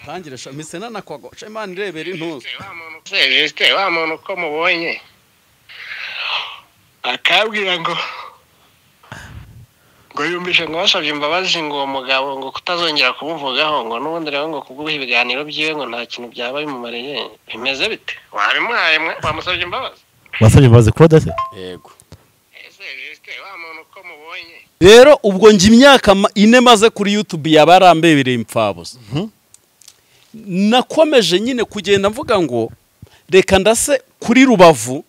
Tangire sha mise nanakwago sha Imana irebera intuza. Justin wa muntu ko mubonye akabwira ngo yumvishe ngo basabye imbabazi ngo uwo mugabo ngo kutazongera kumuvugaho ngo n'ubundi rero ngo kuguha ibiganiro byiwe ngo nta kintu byaba bimumariye. Bimeze bite? Wabimuhaye wamusabye imbabazi? Wasabye imbabazi Claude se? Yego. Ese Justin wa muntu ko mubonye. Rero ubwo nje imyaka ine maze kuri YouTube yabarambebereye impfabusa. Nakomeje nyine kugenda mvuga ngo reka ndase kuri Rubavu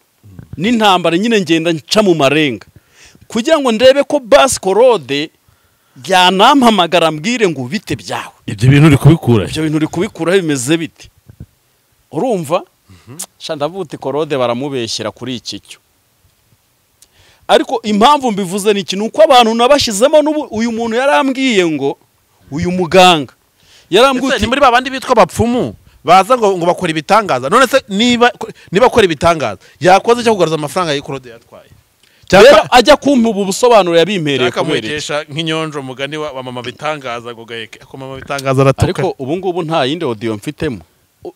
n'intambara nyine ngenda nca mu marenga kugira ngo ndebe ko basi Claude yanampamagara mbwire ngo bite byawe. Ibyo bintu uri kubikura? Ibyo bintu uri kubikura bimeze bite? Urumva? Sha ndavuga Claude baramubeshyera kuri iki cyo. Ariko impamvu mbivuze ni iki, nuko abantu nabashizemo n'ubu uyu muntu yarambwiye ngo uyu muganga yarambwiye ni muri babandi bitwa bapfumu baza ngo bakora ibitangaza. None se niba akora ibitangaza yakoze cyo kugaruza amafaranga ya Claude yatwaye? Rero ajya kumpa ubu busobanuro yabimpereye kubereka nk'inyonjo mugani wa mama bitangaza ngo gaheke ako mama bitangaza aratuka. Ariko ubu ngubu nta yindi audio mfitemo.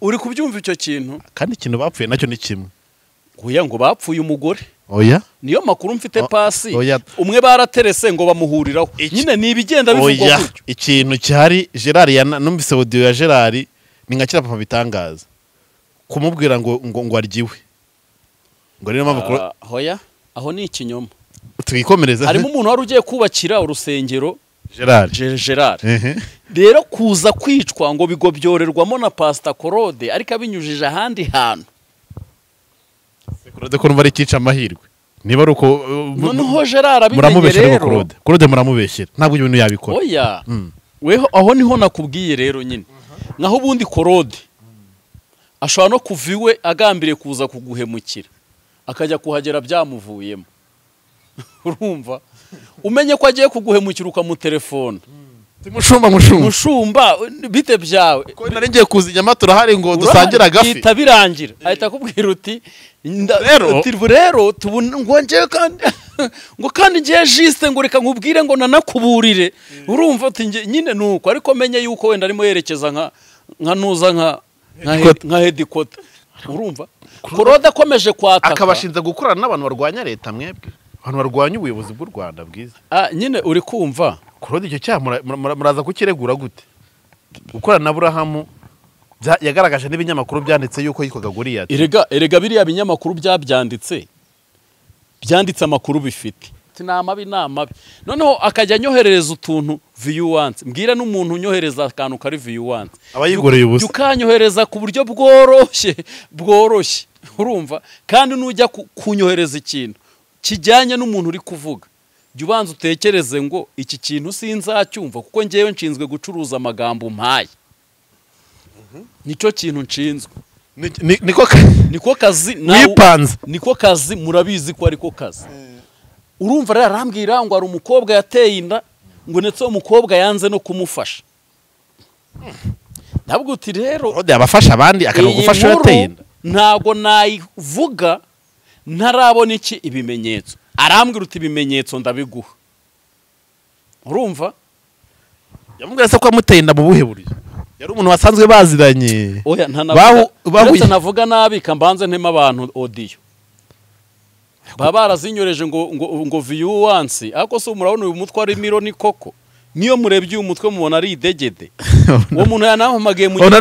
Uri kubyumva icyo kintu? Kandi ikintu bapfuye nacyo ni kimwe. Oya ngo bapfuye umugore. Oya niyo makuru mfite pasi. Umwe baraterese ngo bamuhuriraho. Nyine ni ibigenda bivugwa gutyo. Ikintu cyari Gerard ya numvise audio ya Gerard ni nka kira papa bitangaza kumubwira ngo ngo aryiwe. Ngo rero mpamvu hoya aho ni ikinyoma. Twikomereza. Harimo umuntu wari ugiye kubakira urusengero Gerard. Gerard. Rero kuza kwicwa ngo bigobyorerwamo na Pastor Claude ariko abinyujije ahandi hantu. Claude ko numva ari cyica amahirwe. Niba ari uko noneho Gerard abimenye rero. Claude muramubeshyera. Ntabwo ibintu yabikora. Oya. Weho aho niho nakubwiye rero nyine. Naho ubundi Claude ashobora no kuva iwe agambiriye kuza kuguhemukira. Akajya kuhagera byamuvuyemo. Urumva? Umenye ko agiye kuguhemukira ukamutelefona. Mushumba mushumba bite byawe. Ko nari ngiye kuza inyama turahari ngo dusangira agafi. Bita birangira. Ahita akubwira uti rero ngo ngiye kandi ngo kandi ngiye juste ngo reka nkubwire ngo nanakuburire. Urumva uti nyine nuko ariko menye yuko wenda arimo yerekeza nka nuza nka headquarter. Urumva? Claude akomeje kwataka akabashinza gukorana n'abantu barwanya leta mwebwe. Abantu barwanya ubuyobozi bw'u Rwanda bwiza. Nyine uri kumva Claude icyo cyaha muraza kukiregura gute? Gukorana na Aburahamu yagaragaje n'ibinyamakuru byanditse yuko yitwaga Goliath. Erega biriya binyamakuru byabyanditse. Byanditse amakuru bifite. Ni amabi. Noneho akajya anyoherereza utuntu view once. Mbwira n'umuntu unyohereza akantu kari view once. Abayigoreye ubusa. Ukanyohereza ku buryo bworoshye. Urumva? Kandi nujya kunyohereza ikintu kijyanye n'umuntu uri kuvuga. Jya ubanza utekereze ngo iki kintu sinzacyumva kuko ngewe nshinzwe gucuruza amagambo mpaye. Nicyo kintu nshinzwe. Niko kazi wipanze. Niko kazi murabizi ko ariko kazi. Urumva rero arambwira ngo ari umukobwa yateye inda ngo ndetse uwo mukobwa yanze no kumufasha. Ntabwo uti rero Claude abafasha abandi akanagufasha yateye inda. Ntago nayivuga ntarabona iki ibimenyetso. Arambwira uti ibimenyetso ndabiguha. Urumva? Yamubwira se ko amuteye inda mu buhe buryo? Yari umuntu wasanzwe baziranye. Oya ntanavuga. Navuga nabi kambanze ntema abantu audio. Baba barazinyoreje ngo view once. Ariko se murabona uyu mutwe ari mironi koko. Niyo murebye uyu mutwe mubona ari idegede. Uwo muntu yanampamagaye mu gitondo.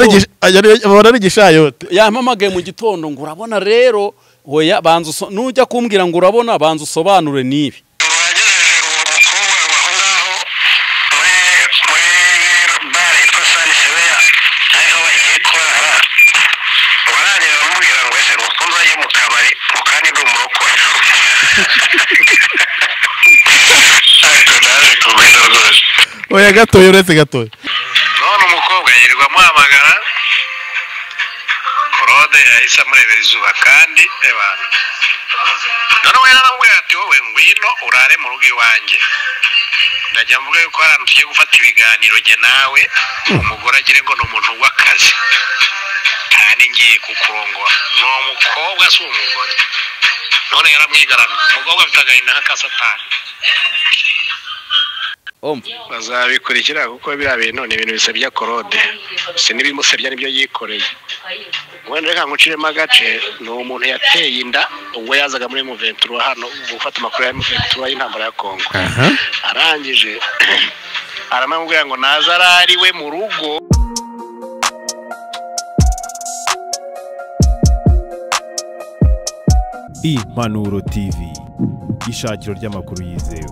Abona ari gishayote. Yampamagaye mu gitondo ngo urabona rero oya banza nujya kumbwira ngo urabona banza usobanure nibi. Oya gatoya uretse gatoya. None umukobwa yirirwa amuhamagara Claude yahise amurebera izuba kandi ebana. None we yaramubwira ati wowe ngwino urare mu rugo iwanjye. Ndajya mvuga yuko hari ahantu tugiye gufata ibiganiro jye nawe umugore agire ngo ni umuntu w'akazi. Kandi ngiye kukurongora. Ni umukobwa si umugore. None yaramwigaramye. Umukobwa afite agahinda nk'aka Satani. Bazabikurikira kuko biriya bintu ni ibintu bisebya Claude. Si n'ibimusebya nibyo yikoreye. Wenda reka nguciremo agace. Ni umuntu yateye inda ubwo yazaga muri M23 hano gufata amakuru ya M23 y'intambara ya Kongo. Arangije aramubwira ngo naza arari we mu rugo. Impanuro TV, ishakiro ry'amakuru yizewe.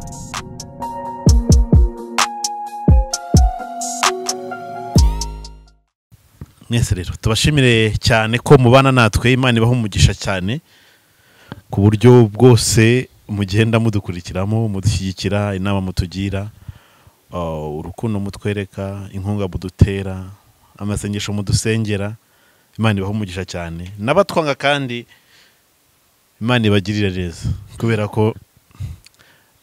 Mwese rero tubashimire cyane ko mubana natwe. Imana ibaha umugisha cyane ku buryo bwose mugenda mudukurikiramo, mudushyigikira, inama mutugira, urukundo mutwereka, inkunga mudutera, amasengesho mudusengera. Imana ibaha umugisha cyane. N'abatwanga kandi Imana ibagirire neza, kubera ko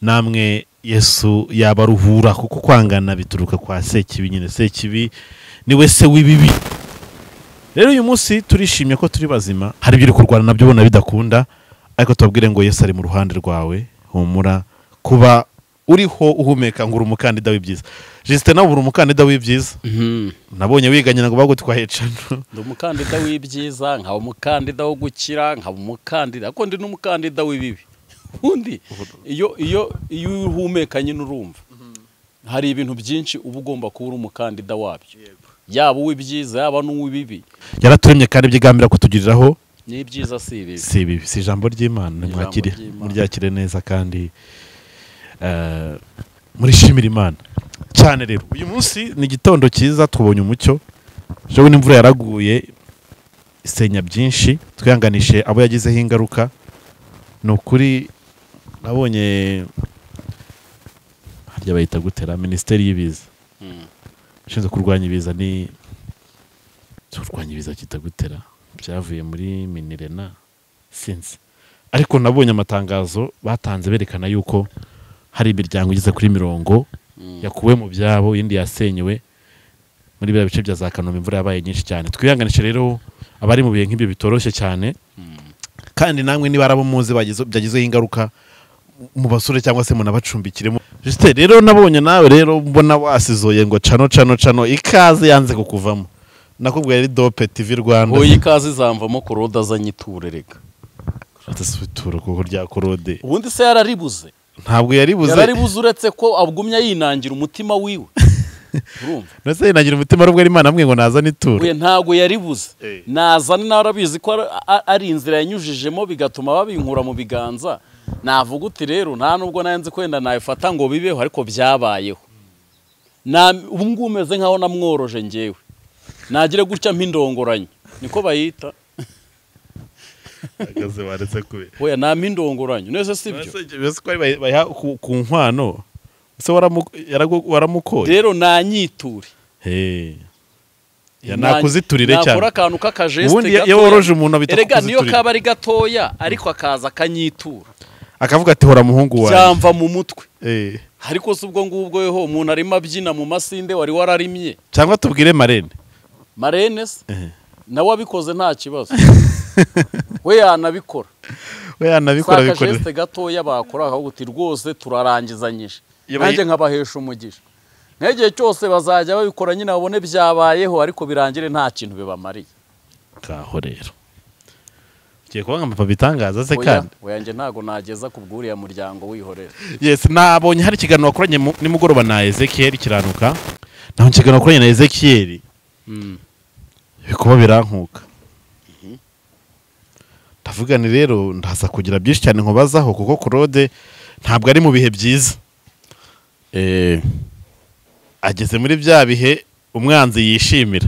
namwe Yesu yabaruhura, kuko kwangana bituruka kwa Sekibi nyine. Sekibi niwe se w'ibibi. Rero uyu munsi turishimye ko turi bazima. Hari ibyo uri kurwana nabyo ubona bidakunda, ariko tubabwire ngo Yesu ari mu ruhande rwawe. Humura, kuba uriho uhumeka ngo uri umukandida w'ibyiza. Justin, nawe uri umukandida w'ibyiza. Nabonye wiganye ngo bagutwaye cano. Ndi umukandida w'ibyiza, nkaba umukandida wo gukira, nkaba umukandida, ariko ndi n'umukandida w'ibibi. Ubundi iyo iyo iyo uhumeka nyine urumva hari ibintu byinshi uba ugomba kuba uri umukandida wabyo, yaba uw'ibyiza yaba n'uw'ibibi. Yaraturemye kandi byigambira kutugiriraho n'ibyiza, si ibibi. Si ibibi, si ijambo ry'Imana. Ijambo Mwakire, ry'Imana. muryakire neza kandi murishimire Imana cyane. Rero uyu munsi ni igitondo cyiza, tubonye umucyo. Ejo bundi imvura yaraguye isenya byinshi, twihanganishe abo yagizeho ingaruka. Ni ukuri nabonye harya bayita gutera minisiteri y'ibiza ishinzwe kurwanya ibiza, ni kurwanya ibiza kita gutera, byavuye muri Minirena sinzi, ariko nabonye amatangazo batanze berekana yuko hari imiryango igeze kuri 40 yakuwe mu byabo, indi yasenyewe muri biriya bice bya za Kanombe. Imvura yabaye nyinshi cyane. Twihanganishe rero abari mu bihe nk'ibyo bitoroshye cyane, kandi namwe niba arabo muzi byagizeho ingaruka mu basore cyangwa se munabacumbikiremo. Justin, rero nabonye nawe rero mbona wasizoye ngo cano cano cano ikaze yanze kukuvamo. Nakubwiye ari Dope TV Rwanda. Oya, ikaze izamvamo Korode azanye iture reka. Atasutura kuko rya Korode. Ubundi se yararibuze? Ntabwo yaribuze. Yararibuze uretse ko agumya yinangira umutima wiwe. Urumva? Nase yinangira umutima arubwo ari Imana amwe ngo nazane iture. Oya, ntabwo yaribuze. Nazane, narabizi ko ari inzira yanyujijemo bigatuma babinkura mu biganza. Navuga uti rero nta nubwo nanze kwenda nayifata ngo bibeho, ariko byabayeho. Na ubu ngubu umeze nkaho namworoje njyewe. Nagire gutya mpindongoranyo, niko bayita. Akaze baretse kube. Oya, nta mpindongoranyo nese sibyo. Nese ko ari bayiha ku nkwano. Se waramukoye. Rero nanyiture. Ya nakuziturire cyane. Nakora akantu k'akajeste Ubundi gatoya. iyo woroje umuntu abita Erega niyo kukuziturira. kaba ari gatoya ariko akaza akanyitura. Akavuga ati hora muhungu wanjye. Cyamva mu mutwe. Ariko se ubwo ngubwo ho umuntu arimo abyina mu masinde wari wararimye. Cyangwa tubwire Marene. Marene se nawe abikoze nta kibazo. We yanabikora. We yanabikora Saka bikore. jeste gatoya bakora aho uti rwose turarangizanyije. Iyo Nanjye nkabahesha umugisha. Nk'igihe cyose bazajya babikora nyine babone byabayeho, ariko birangire nta kintu bibamariye. Kaho rero. Ugiye kuba nka papa bitangaza se Oya, kandi. oya njye ntago nageza ku bw'uriya muryango wihorera. Yes, nabonye hari ikiganiro wakoranye nimugoroba na Ezekiel Kiranuka. Naho ikiganiro wakoranye na Ezekiel bikuba birankuka. Ndavuga ni rero ndaza kugira byinshi cyane nkubazaho, kuko Claude ntabwo ari mu bihe byiza. Ageze muri bya bihe umwanzi yishimira.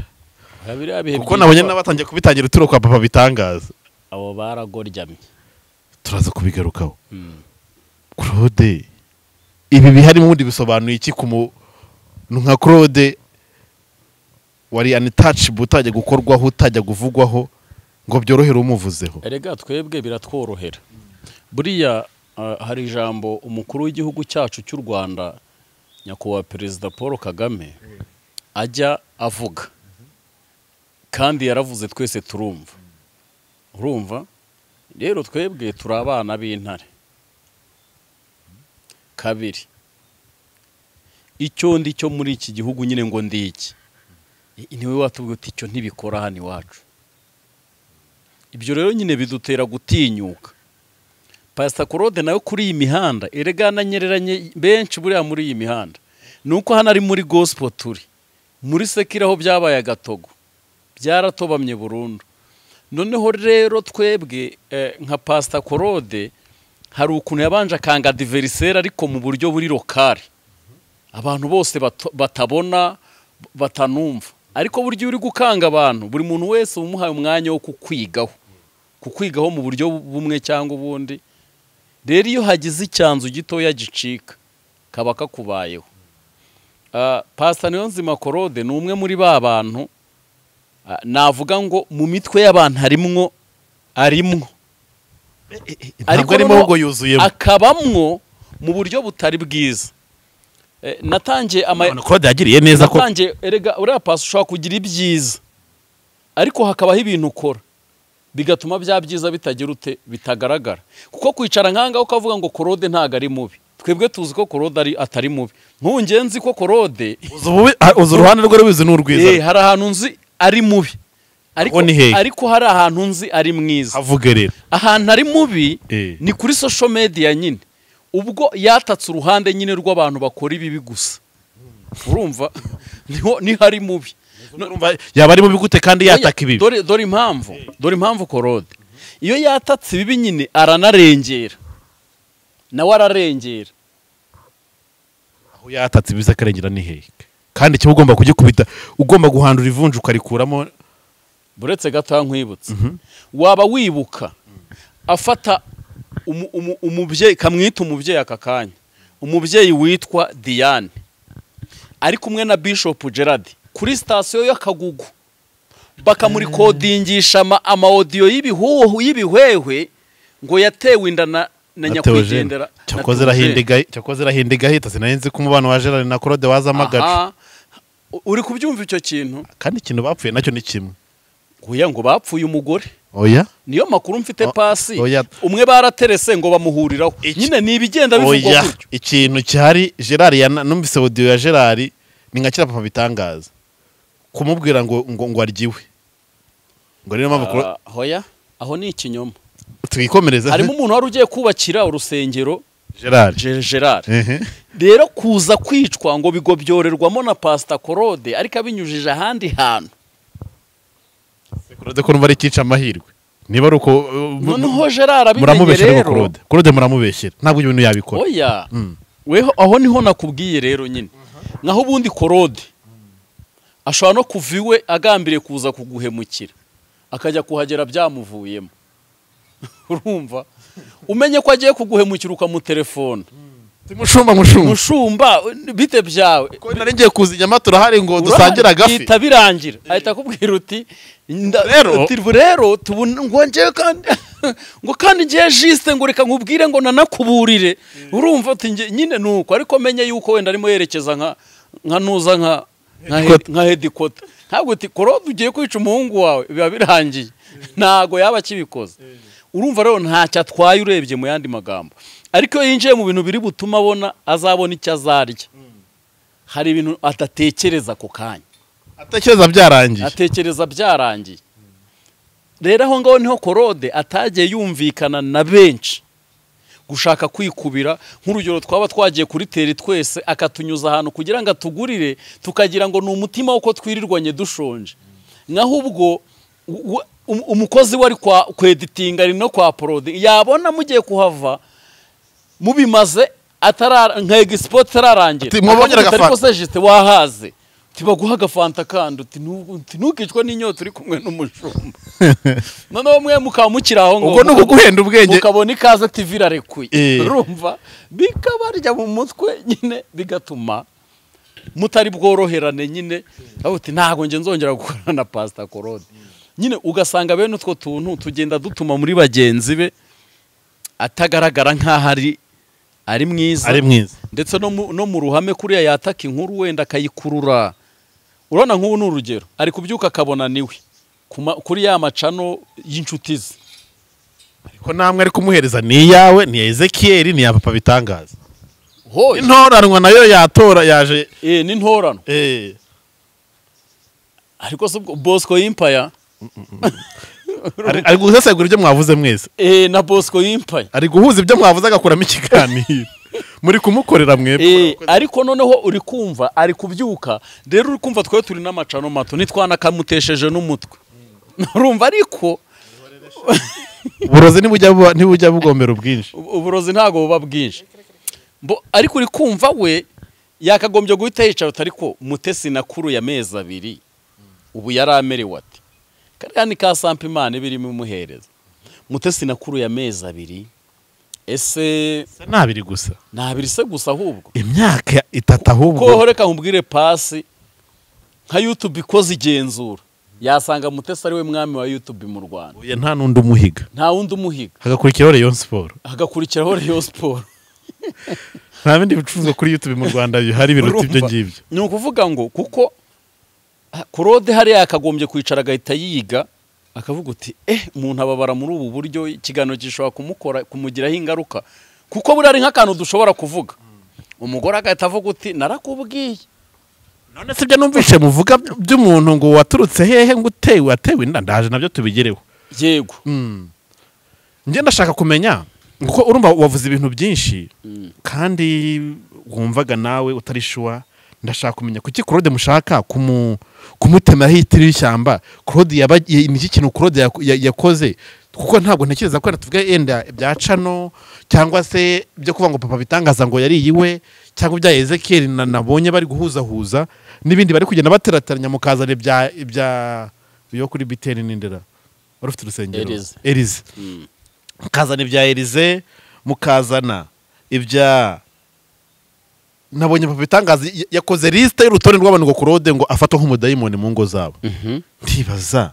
Oya, biriya bihe Kuko nabonye byitwa- n'abatangiye kubitangira uturo kwa papa bitangaza. Abo baragoryamye. Turaza kubigarukaho. Claude, ibi bihari mu bundi bisobanuye iki ku muntu nka Claude wari untouchable, utajya gukorwaho, utajya kuvugwaho ngo byorohere umuvuzeho? Erega twebwe biratworohera. Buriya hari ijambo umukuru w'igihugu cyacu cy'u Rwanda nyakubahwa Perezida Paul Kagame ajya avuga, kandi yaravuze twese turumva. Urumva rero twebwe turi abana b'intare. Kabiri, icyo ndi cyo muri iki gihugu nyine ngo ndi iki, Niwe watubwiye uti icyo ntibikora hano iwacu. Ibyo rero nyine bidutera gutinyuka. Pastor Claude nawe kuri iyi mihanda erega nanyereranye benshi buriya muri iyi mihanda, nuko hano ari muri gospel turi muri sekira aho byabaye agatogo byaratobamye burundu. Noneho rero twebwe nka Pastor Claude hari ukuntu yabanje akanga adversaire ariko mu buryo buri lokale abantu bose batabona batanumva, ariko buryo uri gukanga abantu buri muntu wese umuhaye umwanya wo kukwigaho mu buryo bumwe cyangwa ubundi. Rero iyo hagize icyanzu gitoya gicika kaba kakubayeho. Pastor Niyonzima Claude ni umwe muri ba bantu navuga ngo mu mitwe y'abantu arimwo ariko arimo ubwo yuzuyemo akabamwo mu buryo butari bwiza. Natangiye Claude yagiriye neza ko natangiye erega uriya pastor ushobora kugira ibyiza ariko hakabaho ibintu ukora bigatuma bya byiza bitagira ute bitagaragara. Kuko kwicara nkanga ukavuga ngo Claude ntago ari mubi, twebwe tuzi ko Claude atari mubi. Nkunge nzi ko Claude uzi uruhande rwe rubizi n'urwiza. Hari ahantu nzi ari mubi ariko hari ahantu nzi ari mwiza. Avuge rero ahantu ari mubi ni kuri social media nyine, ubwo yatatse uruhande nyine rw'abantu bakora ibibi gusa. Urumva niho ni hari mubi. Yaba ari mubi gute kandi yataka ibibi? Dore impamvu Claude iyo yatatse ibibi nyine aranarengera, nawe ararengera. Aho yatatse ibibi akarengera ni hehe? Kandi cyo ugomba kugikubita, ugomba guhandura ivunja ukarikuramo. Buretse gato nkwibutse, waba wibuka afata umubyeyi kamwita umubyeyi aka kanya, umubyeyi witwa Diane ari kumwe na Bishop Gerard kuri sitasiyo y'Akagugu, bakamurikodingisha ama audio y'ibihuhu y'ibihwehwe ngo yatewe inda na nyakwigendera. Cyakoze rahindiga hita sinarinzi ko umubano wa Gerard na Claude wazamagaje. Uri kubyumva icyo kintu? Kandi ikintu bapfuye nacyo ni kimwe. Oya ngo bapfuye umugore. Oya niyo makuru mfite pasi. Umwe baraterese ngo bamuhuriraho nyine ni ibigenda bivugwa gutyo. Ikintu cyari Gerard numvise audio ya Gerard ni nka kira papa bitangaza kumubwira ngo ngo aryiwe ngo rero mpamvu hoya aho ni ikinyoma. Twikomereza. Harimo umuntu wari ugiye kubakira urusengero Gerard. Rero kuza kwicwa ngo bigobyorerwamo na Pastor Claude ariko abinyujije ahandi hantu. Claude ko numva ari cyica amahirwe. Niba ari uko noneho Gerard abimenye rero Claude muramubeshyera ntabwo ibintu yabikora. Oya weho aho niho nakubwiye rero nyine. Naho ubundi Claude ashobora no kuva iwe agambiriye kuza kuguhemukira akajya kuhagera byamuvuyemo. Urumva umenye ko agiye kuguhemukira ukamutelefona mushumba bite byawe ko nari ngiye kuza inyama turahari ngo dusangira agafi bita birangira ahita akubwira uti rero ngo ngiye kandi ngo kandi ngiye juste ngo reka nkubwire ngo nanakuburire. Urumva uti nyine nuko ariko menye yuko wenda arimo yerekeza nka nuza nka headquarter ntabwo uti Claude ugiye kwica umuhungu wawe biba birangiye ntago yaba akibikoze. Urumva rero ntacyo atwaye urebye mu yandi magambo, ariko iyo yinjiye mu bintu biri butuma abona azabona icyo azarya. Hari ibintu adatekereza ako kanya, atekereza byarangiye. Rero aho ngaho niho Claude atagiye yumvikana na benshi gushaka kwikubira. Nk'urugero twaba twagiye kuri teri twese akatunyuza ahantu kugira ngo atugurire tukagira ngo ni umutima uko twirirwanye dushonje, naho ubwo umukozi wari kwa kweditinga ari no kwa prod yabona mugiye kuhava mubimaze atarara nka export tararangira ariko se juste wahaze tibaguha agafanta kandi uti ntukicwe n'inyota uri kumwe n'umushumba. Noneho mwe mukamukira aho ngo ubwo nukuguhenda ubwenge mukabona ikaze TV irarekuye. Urumva bikabarya mu mutwe nyine bigatuma mutari bworoherane nyine. Uti ntago nge nzongera gukorana na Pastor Claude nyine. Ugasanga bene utwo tuntu tugenda dutuma muri bagenzi be atagaragara nkaho ari mwiza, ndetse no mu ruhame kuriya yataka inkuru wenda akayikurura. Urabona nk'ubu ni urugero ari kubyuka akabona niwe kuri ya macano y'inshuti ze, ariko namwe ari kumuhereza ni iyawe ni Ezekiel ni ya papa bitangaza. Intoranwa nayo yatora yaje n'intorano. Ariko se Bosco Empire ari gusesagura ibyo mwavuze mwese. Na Bosco Empire ari guhuza ibyo mwavuze agakuramo ikiganiro muri kumukorera mwebwe. Ariko noneho uri kumva ari kubyuka rero, uri kumva twe turi n'amacano mato nitwanakamutesheje n'umutwe, urumva. Ariko uburozi ntibujya bugombera ubwinshi, uburozi ntago buba bwinshi. Ariko uri kumva we yakagombye guhita yicara, ariko Mutesi nakuru ya mezi 2 ubu yaramerewe ati kariya ni ka sampa Imana ibirimo imuhereza. Mutesi nakuru ya mezi 2, ese nabiri gusa, nabiri se gusa, ahubwo imyaka 3 ahubwo. Ko reka nkubwire pasi nka YouTube ikoze igenzura yasanga Mutesi ari we mwami wa YouTube mu Rwanda. Oya, nta nundi umuhiga, nta wundi umuhiga. Hagakurikiraho Rayon Sport, hagakurikiraho Rayon Sport. Nta bindi bicuruzwa kuri YouTube mu Rwanda bihari biruta ibyo ngibyo. Ni ukuvuga ngo kuko Claude hariya yakagombye kwicara agahita yiga akavuga uti umuntu ababara muri ubu buryo, ikiganiro gishobora kumukora kumugiraho ingaruka, kuko buriya ari nk'akantu dushobora kuvuga umugore agahita avuga uti narakubwiye. None se ibyo numvishe muvuga by'umuntu ngo waturutse hehe ngo utewe atewe inda, ndaje nabyo tubigereho. Yego. Njye ndashaka kumenya kuko urumva wavuze ibintu byinshi kandi wumvaga nawe utari sure. Ndashaka kumenya kuki Claude mushaka kumutemeraho itiri y'ishyamba. Claude ni iki kintu Claude yakoze? Kuko ntabwo ntekereza ko tuvuga yenda bya cano cyangwa se byo kuvuga ngo papa bitangaza ngo yari iwe, cyangwa bya Ezekiel nabonye bari guhuzahuza n'ibindi bari kugenda baterateranya mukazana ibya yo kuri BTN n'indera wari ufite urusengero Elize, mukazana ibya Elize, mukazana ibya nabonye papa bitangaza yakoze liste y'urutonde rw'abantu ngo Claude ngo afatwe nk'umudayimoni mu ngo zabo. Ntibaza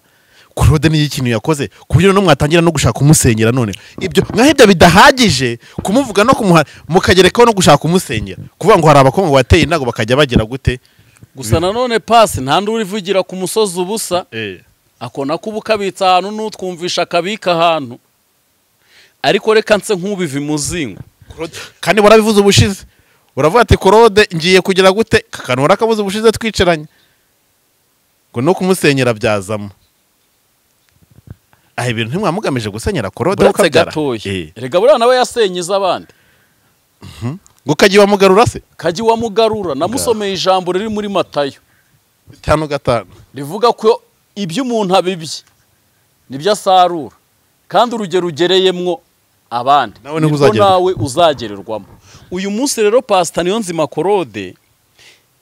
Claude ni ikintu yakoze ku buryo no mwatangira no gushaka kumusenyera. None ibyo nkahibyo bidahagije kumuvuga no kumuha mukagerekaho no gushaka kumusenyera, kuvuga ngo hari abakobwa wateye indago bakajya bagira gute. Gusa nanone pasi nta nduri ivugira ku musozi ubusa, akona kuba ukabitsa ahantu n'utwumvisha akabika ahantu. Ariko reka nse nk'ubiva imuzingo. Kandi warabivuze ubushize, uravuga ati Claude ngiye kugira gute, kakantu warakabuze ubushize twicaranye ngo no kumusenyera byazamo. Aho ibintu ntimwamugamije gusenyera Claude ukabyara rega buriya nawe yasenyiza abandi ngo kagiye wamugarura se, kagiye wamugarura. Namusomeye ijambo riri muri Matayo 5:5 rivuga ko ibyo umuntu abibye nibyo asarura, kandi urugero ugereyemwo abandi nibwo nawe uzagererwamo. Uyu munsi rero Pastor Niyonzima Claude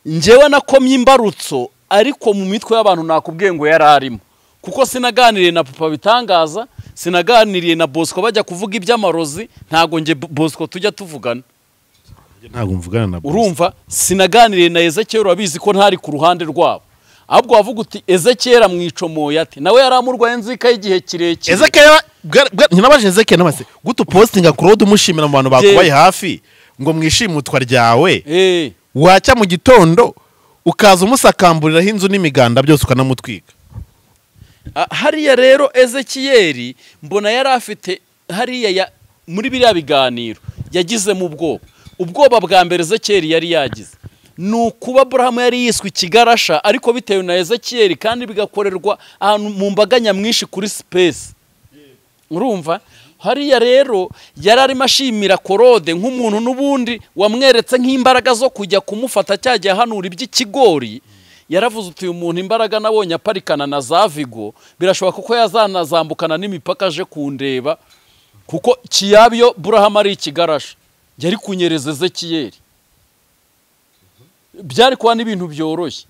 njyewe nakomye imbarutso, ariko mu mitwe y'abantu nakubwiye ngo yari arimo, kuko sinaganiriye na papa bitangaza, sinaganiriye na Bosco bajya kuvuga iby'amarozi, ntago nge Bosco tujya tuvugana, ntago mvugana na Bosco. Urumva sinaganiriye na Ezekiel, urabizi ko ntari ku ruhande rwabo, ahubwo wavuga uti Ezekiel amwicomoye ati nawe yaramurwaye nzika y'igihe kirekire. Ezekiel nyinabaje Ezekiel nabase gutu postinga Claude umushimira mu bantu bakubaye hafi ngo mwishimutwa ryawe, wacya mu gitondo ukaza umusakamburiraho inzu n'imiganda byose ukanamutwika. Hariya rero Ezekiel mbona yari afite hariya muri biriya biganiro yagize mu bwoba. Ubwoba bwa mbere Ezekiel yari yagize ni ukuba Abrahamu yari yiswe ikigarasha, ariko bitewe na Ezekiel kandi bigakorerwa ahantu mu mbaga nyamwinshi kuri space. Urumva hariya rero yari arimo ashimira Claude nk'umuntu n'ubundi wamweretse nk'imbaraga zo kujya kumufata cyagiye ahanura iby'ikigori. Yaravuze uti uyu muntu imbaraga nabonye aparikana na za Vigo, birashoboka ko yazanazambukana n'imipaka aje kundeba, kuko kiyabyo Burahamu ari ikigarasha yari kunyereza Ezekiel, byari kuba n'ibintu byoroshye.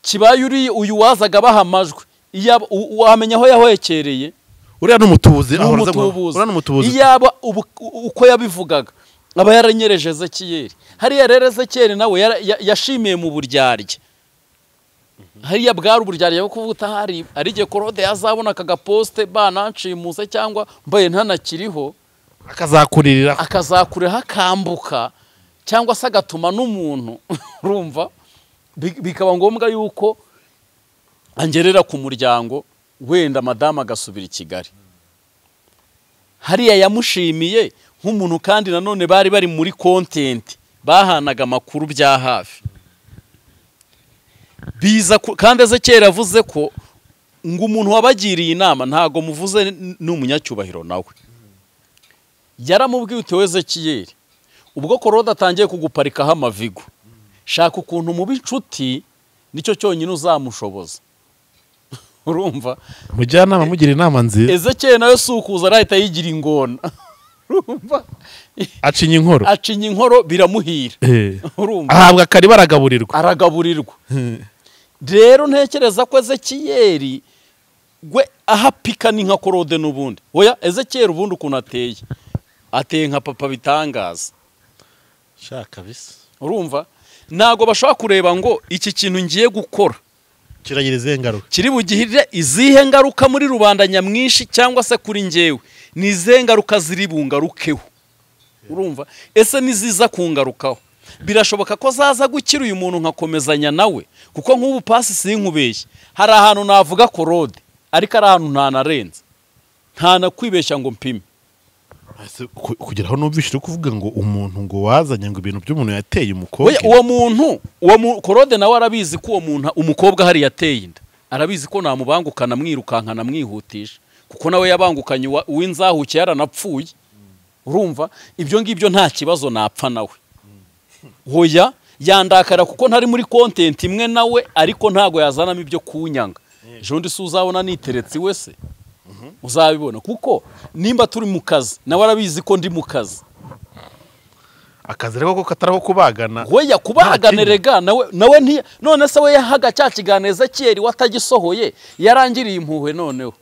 Kibaye uri uyu wazaga baha amajwi, wamenya aho yahoyekereye. Uriya n'umutubuzi, iyaba uko yabivugaga aba yaranyereje Ezekiel. Hariya rero Ezekiel nawe yashimiye mu buryarya. Hariya bwari uburyarya bwo kuvuga hari ari igihe Claude yazabona aka gaposte bananshimuse cyangwa mbaye ntanakiriho, akazakuririra akazakurira akambuka cyangwa se agatuma n'umuntu. Urumva bikaba ngombwa yuko angerera ku muryango wenda madame agasubira i Kigali. Hariya yamushimiye nk'umuntu, kandi nanone bari bari muri content bahanaga amakuru bya hafi. Biza kandi Ezekiyeli yavuze ko ngo umuntu wabagiriye inama ntago muvuze ni umunyacyubahiro nawe. Yaramubwiye uti Ezekiyeli, ubwo Korode atangiye kuguparikaho amavigo, shaka ukuntu muba inshuti nicyo cyonyine uzamushoboza. Urumva? Mujyanama mugira inama nziza. Ezekiyeli nawe sukuza arahita yigira ingona. Urumva? Acinya inkoro. Acinya inkoro biramuhira. Urumva? Ahabwa kariba aragaburirwa. Aragaburirwa. Rero ntekereza ko Ezekiyeli gwe ahapika ni nka Korode n'ubundi. Oya Ezekiyeli ubundi ukuntu ateye. Ateye nka papa bitangaza. Shaka bisa. Urumva? Ntago bashobora kureba ngo iki kintu ngiye gukora kiragira izihe ngaruka, kiri bugirire izihe ngaruka muri rubanda nyamwinshi cyangwa se kuri njyewe, ni izihe ngaruka ziri bungarukeho. Urumva? Ese niziza kungarukaho birashoboka ko zaza gukira uyu muntu nkakomezanya nawe, kuko nk'ubu pasi sinkubeshye hari ahantu navuga Korode ariko ari ahantu ntanarenze ntanakwibeshya ngo mpime. Kugira aho numvise uri kuvuga ngo umuntu ngo wazanye ngo ibintu by'umuntu yateye umukobwa. Uwo muntu uwo Korode nawe arabizi ko uwo muntu umukobwa hari yateye inda, arabizi ko namubangukana mwirukankana mwihutisha, kuko nawe yabangukanye uw'inzahuke yaranapfuye. Urumva? Ibyo ngibyo nta kibazo napfa nawe. Hoya yandakara kuko ntari muri content imwe nawe, ariko ntago yazanamo ibyo kunyanga. Ejo ndi se uzabona niteretse iwe se uzabibona, kuko nimba turi mu kazi nawe arabizi ko ndi mu kazi. Akazi rero ko kataraho kubagana. Hoya kubagana rega nawe nti none se we yahaga cya kiganiro Ezekiyeli watagisohoye yarangiriye impuhwe noneho.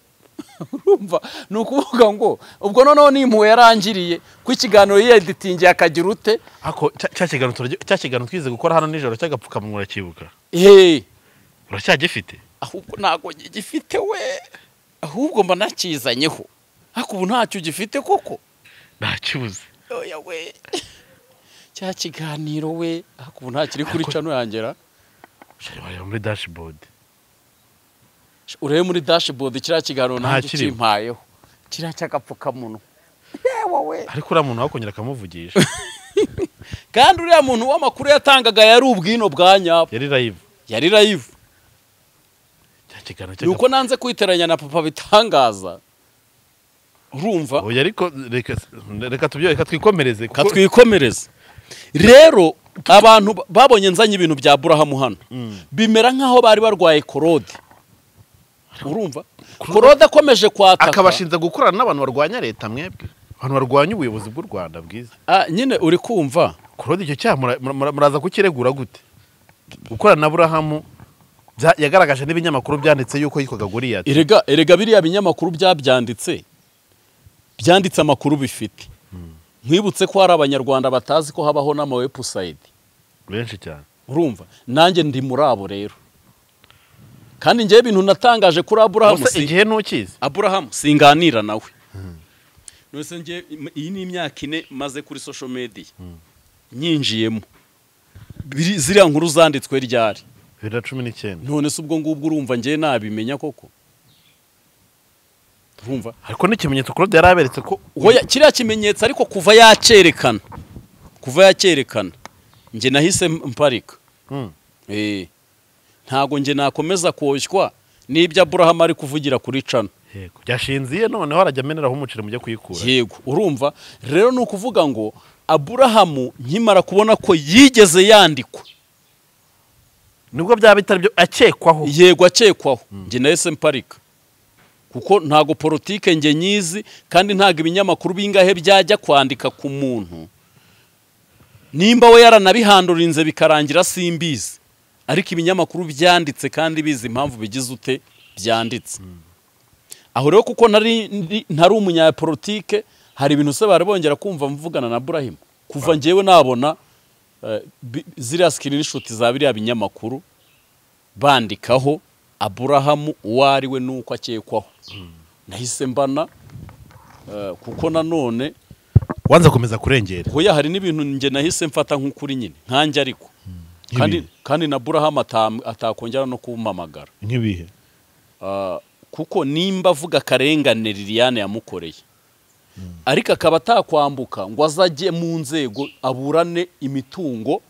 Urumva? Ni ukuvuga ngo ubwo noneho ni impuhwe yarangiriye ku kiganiro yeditingiye akagira ute. Ako cya kiganiro twize gukora hano nijoro cyagapfukamunwa urakibuka? Uracyagifite? Ahubwo ntago gifite we, ahubwo mba nakizanyeho. Ariko ubu ntacyo gifite koko. Ntakibuze. Oya we. Cya kiganiro we, ariko ubu ntakiri kuri cano yangera. Shari muri dashboard. Urebe muri dashboard kiriya kiganiro nanjye kimpayeho. Kiriya cyagapfukamunwa. Yewe we. Ariko uriya muntu wakongera akamuvugisha. Kandi uriya muntu w'amakuru yatangaga yari ubwino bwa nyabo. Yari live. Yari live. Nuko nanze kwiteranya na papa bitangaza. Urumva? Oya ariko reka tubyo reka twikomereze. Katwikomereze. Rero abantu babonye nzanye ibintu bya Aburahamu hano. Bimera nkaho bari barwaye Korode. Urumva? Korode akomeje kwataka. Akabashinza gukorana n'abantu barwanya leta mwebwe. Abantu barwanya ubuyobozi bw'u Rwanda bwiza. Nyine uri kumva? Korode icyo cyaha muraza kukiregura gute? Gukorana na Aburahamu yagaragaje n'ibinyamakuru byanditse yuko yitwaga Goliyati. Erega biriya binyamakuru byabyanditse byanditse amakuru bifite. Nkwibutse ko hari abanyarwanda batazi ko habaho n'ama website benshi cyane. Urumva? Nanjye ndi muri abo rero. Kandi ngiye ibintu natangaje kuri Aburahamu si igihe ntukizi. Aburahamu singanira nawe. Nose ngiye iyi ni imyaka 4 maze kuri social media. Nyinjiyemo. Ziriya nkuru zanditswe ryari? 2019. None se ubwo ngubwo urumva ngiye nabimenya koko? Urumva? Ariko n'ikimenyetso Claude yaraberetse ko oya kiriya kimenyetso ariko kuva yacerekana. Kuva yacerekana nge nahise mparika. Ntago nge nakomeza koshywa n'ibyo Aburahamu ari kuvugira kuri cano. Yego. Byashinziye noneho arajya ameneraho umuceri mujye kuyikura. Yego, urumva? Rero ni ukuvuga ngo Aburahamu nkimara kubona ko yigeze yandikwa nubwo byaba bitari byo akekwaho. Yego akekwaho. Nge nahise mparika. Kuko ntago politike nge nyizi kandi ntago ibinyamakuru bingahe byajya kwandika ku muntu. Nimba we yaranabihandurinze bikarangira simbizi. Ariko ibinyamakuru byanditse kandi bizi impamvu bigize ute byanditse. Aho rero kuko ntari umunyapolitike hari ibintu se bari bongera kumva mvugana na Aburahamu. Kuva ngewe nabona ziriya screenshot za biriya binyamakuru bandikaho Aburahamu uwo ari we nuko akekwaho. Nahise mbana kuko nanone wanza komeza kurengera. Hoya hari n'ibintu nge nahise mfata nk'ukuri nyine nkanjye ariko. Kandi na Aburahamu atakongera no kumpamagara. Nk'ibihe? Kuko nimba avuga karengane Liliane yamukoreye. Ariko akaba atakwambuka ngo azajye mu nzego aburane imitungo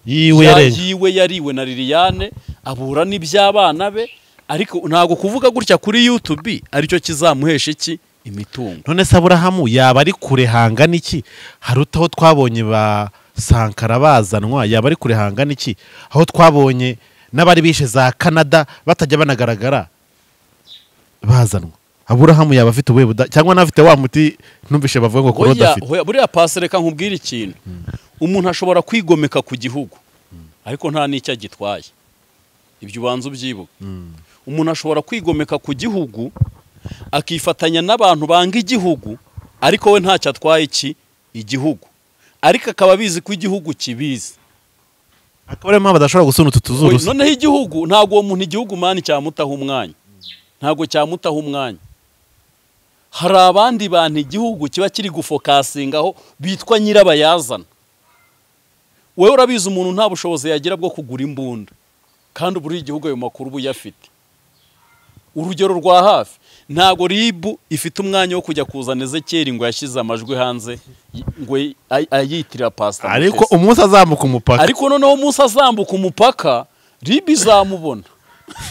yiwe yariwe na Liliane abura n'iby'abana be, ariko ntago kuvuga gutya kuri YouTube aricyo kizamuhesha iki imitungo. None se Aburahamu yaba ari kure hangana iki? Harutaho twabonye ba Sankara bazanwa, yaba ari kure hangana iki? Aho twabonye n'abari bishe za Canada batajya banagaragara bazanwa. Aburahamu yaba afite ubuhe buda cyangwa nafite wa muti numvishe bavuga ngo Claude afite. Oya, buriya pasi reka nkubwire ikintu. Umuntu ashobora kwigomeka ku gihugu ariko nta n'icyo agitwaye. Ibyo ubanza ubyibuka. Umuntu ashobora kwigomeka ku gihugu akifatanya n'abantu banga igihugu ariko we ntacyo atwaye iki igihugu, ariko akaba abizi ko igihugu kibizi. Akaba ariyo mpamvu adashobora gusuna utu tuzuru. Noneho igihugu ntabwo uwo muntu igihugu mani cyamutaho umwanya, ntabwo cyamutaho umwanya. Hari abandi bantu igihugu kiba kiri gufokasingaho bitwa nyirabayazana. Wewe urabizi umuntu nta bushobozi yagira bwo kugura imbunda, kandi uburi igihugu ayo makuru ubu yafite. Urugero rwa hafi, ntago RIB ifite umwanya wo kujya kuzana Ezekiel ngo yashyize amajwi hanze ngo ayitirira pastor. Ariko umunsi azambuka umupaka, ariko noneho umunsi azambuka umupaka RIB izamubona.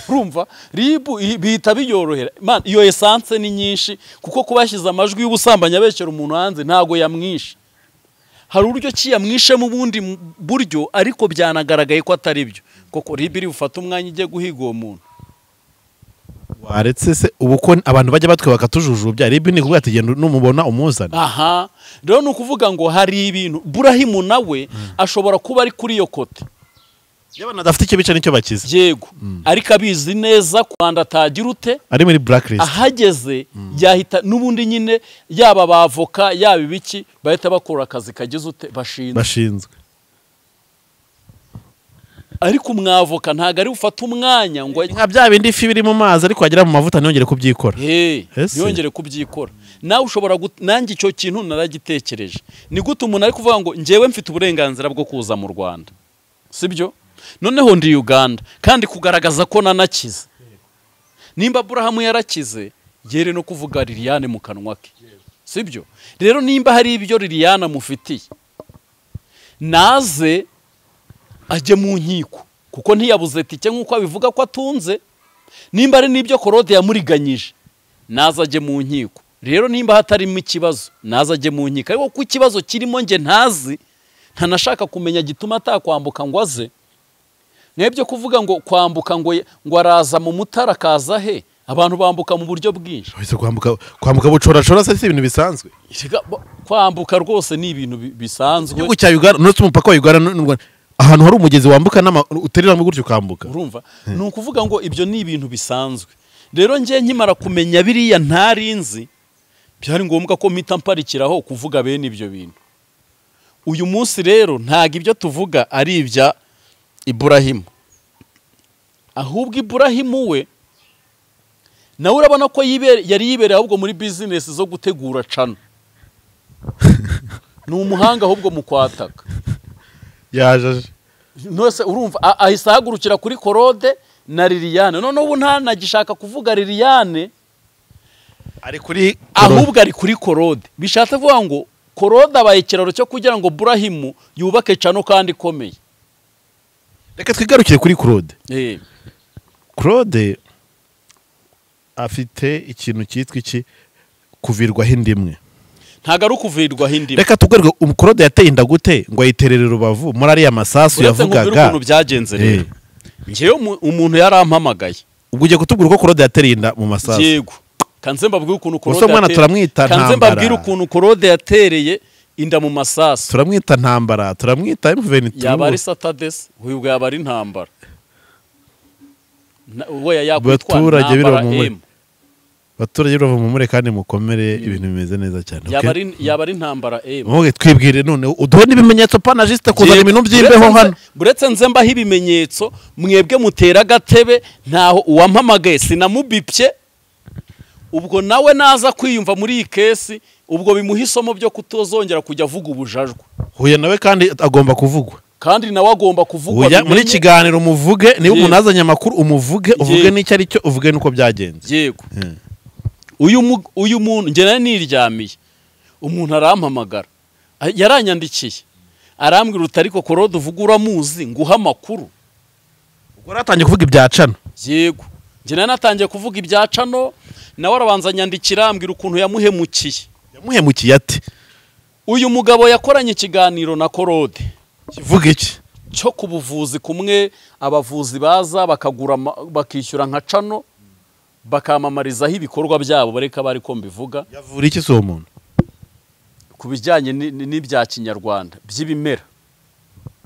Urumva RIB bihita biyorohera. Man, iyo essence ni nyinshi kuko kubashyize amajwi y'ubusambanyi abeshyera umuntu hanze ntago yamwishe. Hari uburyo ki yamwishe mu bundi buryo ariko byanagaragaye ko atari byo, koko RIB iri bufata umwanya ijye guhiga uwo muntu. Waretse se ubu ko abantu bajya batwe bakatujujubya, RIB ni kuvuga ati genda numubona umuzane. Aha rero ni ukuvuga ngo hari ibintu Burahimu nawe ashobora kuba ari kuri iyo kote. Yabana adafite icyo bica nicyo bakiza. Yego, ariko abizi neza Rwanda atagira ute ari muri blacklist. Ahageze yahita n'ubundi nyine yaba abavoka yaba ibiki bahita bakora akazi kagize ute bashinzwe. Ariko umwavoka ntago ari ufata umwanya ngo nka bya bindi ifi biri mu mazi ariko wagira mu mavuta ntiyongere kubyikora. Ntiyongere kubyikora. Nawe ushobora nanjye icyo kintu naragitekereje. Ni gute umuntu ari kuvuga ngo njyewe mfite uburenganzira bwo kuza mu Rwanda, sibyo? Noneho ndi Uganda kandi kugaragaza ko nanakize. Nimba Aburahamu yarakize yere no kuvuga Liliane mu kanwa ke, sibyo? Rero nimba hari ibyo Liliane amufitiye naze ajye mu nkiko, kuko ntiyabuze tike nkuko abivuga ko atunze. Nimba ari nibyo Claude yamuriganyije naze ajye mu nkiko. Rero nimba hatarimo ikibazo naze ajye mu nkiko, ariko ku kibazo kirimo nge ntazi ntanashaka kumenya gituma atakwambuka ngo aze. Mwebyo kuvuga ngo kwambuka ngo araza mu Mutara kaza he, abantu bambuka mu buryo bwinshi. Kwambuka bucoracora se si ibintu bisanzwe. Kwambuka rwose ni ibintu bisanzwe. Igihugu cya Uganda nutse umupaka wa Uganda n'u Rwanda ahantu hari umugezi wambuka n'ama utereramo gutyo ukambuka. Urumva? Ni ukuvuga ngo ibyo ni ibintu bisanzwe. Rero nge nkimara kumenya biriya ntarinzi byari ngombwa ko mpita mparikiraho kuvuga bene ibyo bintu. Uyu munsi rero ntago ibyo tuvuga ari ibya Ibrahimu, ahubwo Ibrahimu we nawe urabona ko yari yibereye ahubwo muri business zo gutegura cano. Ni umuhanga ahubwo mu kwataka. Yaje nose urumva ahise ahagurukira kuri Claude na Liliane. None ubu ntanagishaka kuvuga Liliane ari kuri, ahubwo ari kuri Claude. Bishatse kuvuga ngo Claude abaye ikiraro cyo kugira ngo Burahimu yubake cano kandi ikomeye. Reka twigarukire kuri Claude. Claude afite ikintu cyitwa iki kuvirwaho indimwe. Ntago ari ukuvirwaho indimwe. Reka tugaruke, Claude yateye inda gute ngo ayiterere Rubavu muri ariya masasu yavugaga? Ukuntu byagenze rero, njyewe umuntu yarampamagaye. Ubwo ugiye kutubwira uko Claude yateye inda mu masasu? Yego, kanze mbabwire ukuntu Claude turamwita ntambara. Kanze mbabwire ukuntu Claude yatereye inda mu masasu. Turamwita ntambara, turamwita M23. Yaba ari Satades, ubwo yaba ari ntambara. Oya yakwitwa ntambara M. Baturage bava mu mure kandi mukomere, ibintu bimeze neza cyane. Yaba ari ntambara M. Wowe twibwire none uduhe n'ibimenyetso panajiste kuzana ibintu by'imbeho hano. Buretse nze mbaho ibimenyetso mwebwe mutera agatebe, ntaho uwampamagaye sinamubipye. Ubwo nawe naza kwiyumva muri iyi kesi, ubwo bimuha isomo byo kutozongera kujya avuga ubujajwa. Huye nawe kandi agomba kuvugwa. Kandi nawe agomba kuvugwa. Muri kiganiro umuvuge, niba umuntu azanye amakuru umuvuge, uvuge n'icyo ari cyo, uvuge nuko byagenze. Yego. Uyu muntu nge nari niryamiye, umuntu arampamagara, yaranyandikiye arambwira uti ariko Claude uvuga uramuzi nguha amakuru. Ubwo ratangiye kuvuga ibya cano? Yego, njye nanatangiye kuvuga ibya cano, nawe arabanza nyandikira ambwira ukuntu yamuhemukiye. Yamuhemukiye ate? Uyu mugabo yakoranye ikiganiro na Korode. Kivuga iki? Cyo ku buvuzi, kumwe abavuzi baza bakagura bakishyura nka cano bakamamarizaho ibikorwa byabo, bareka bari ko mbivuga. Yavura iki se uwo muntu? Ku bijyanye n'ibya kinyarwanda by'ibimera.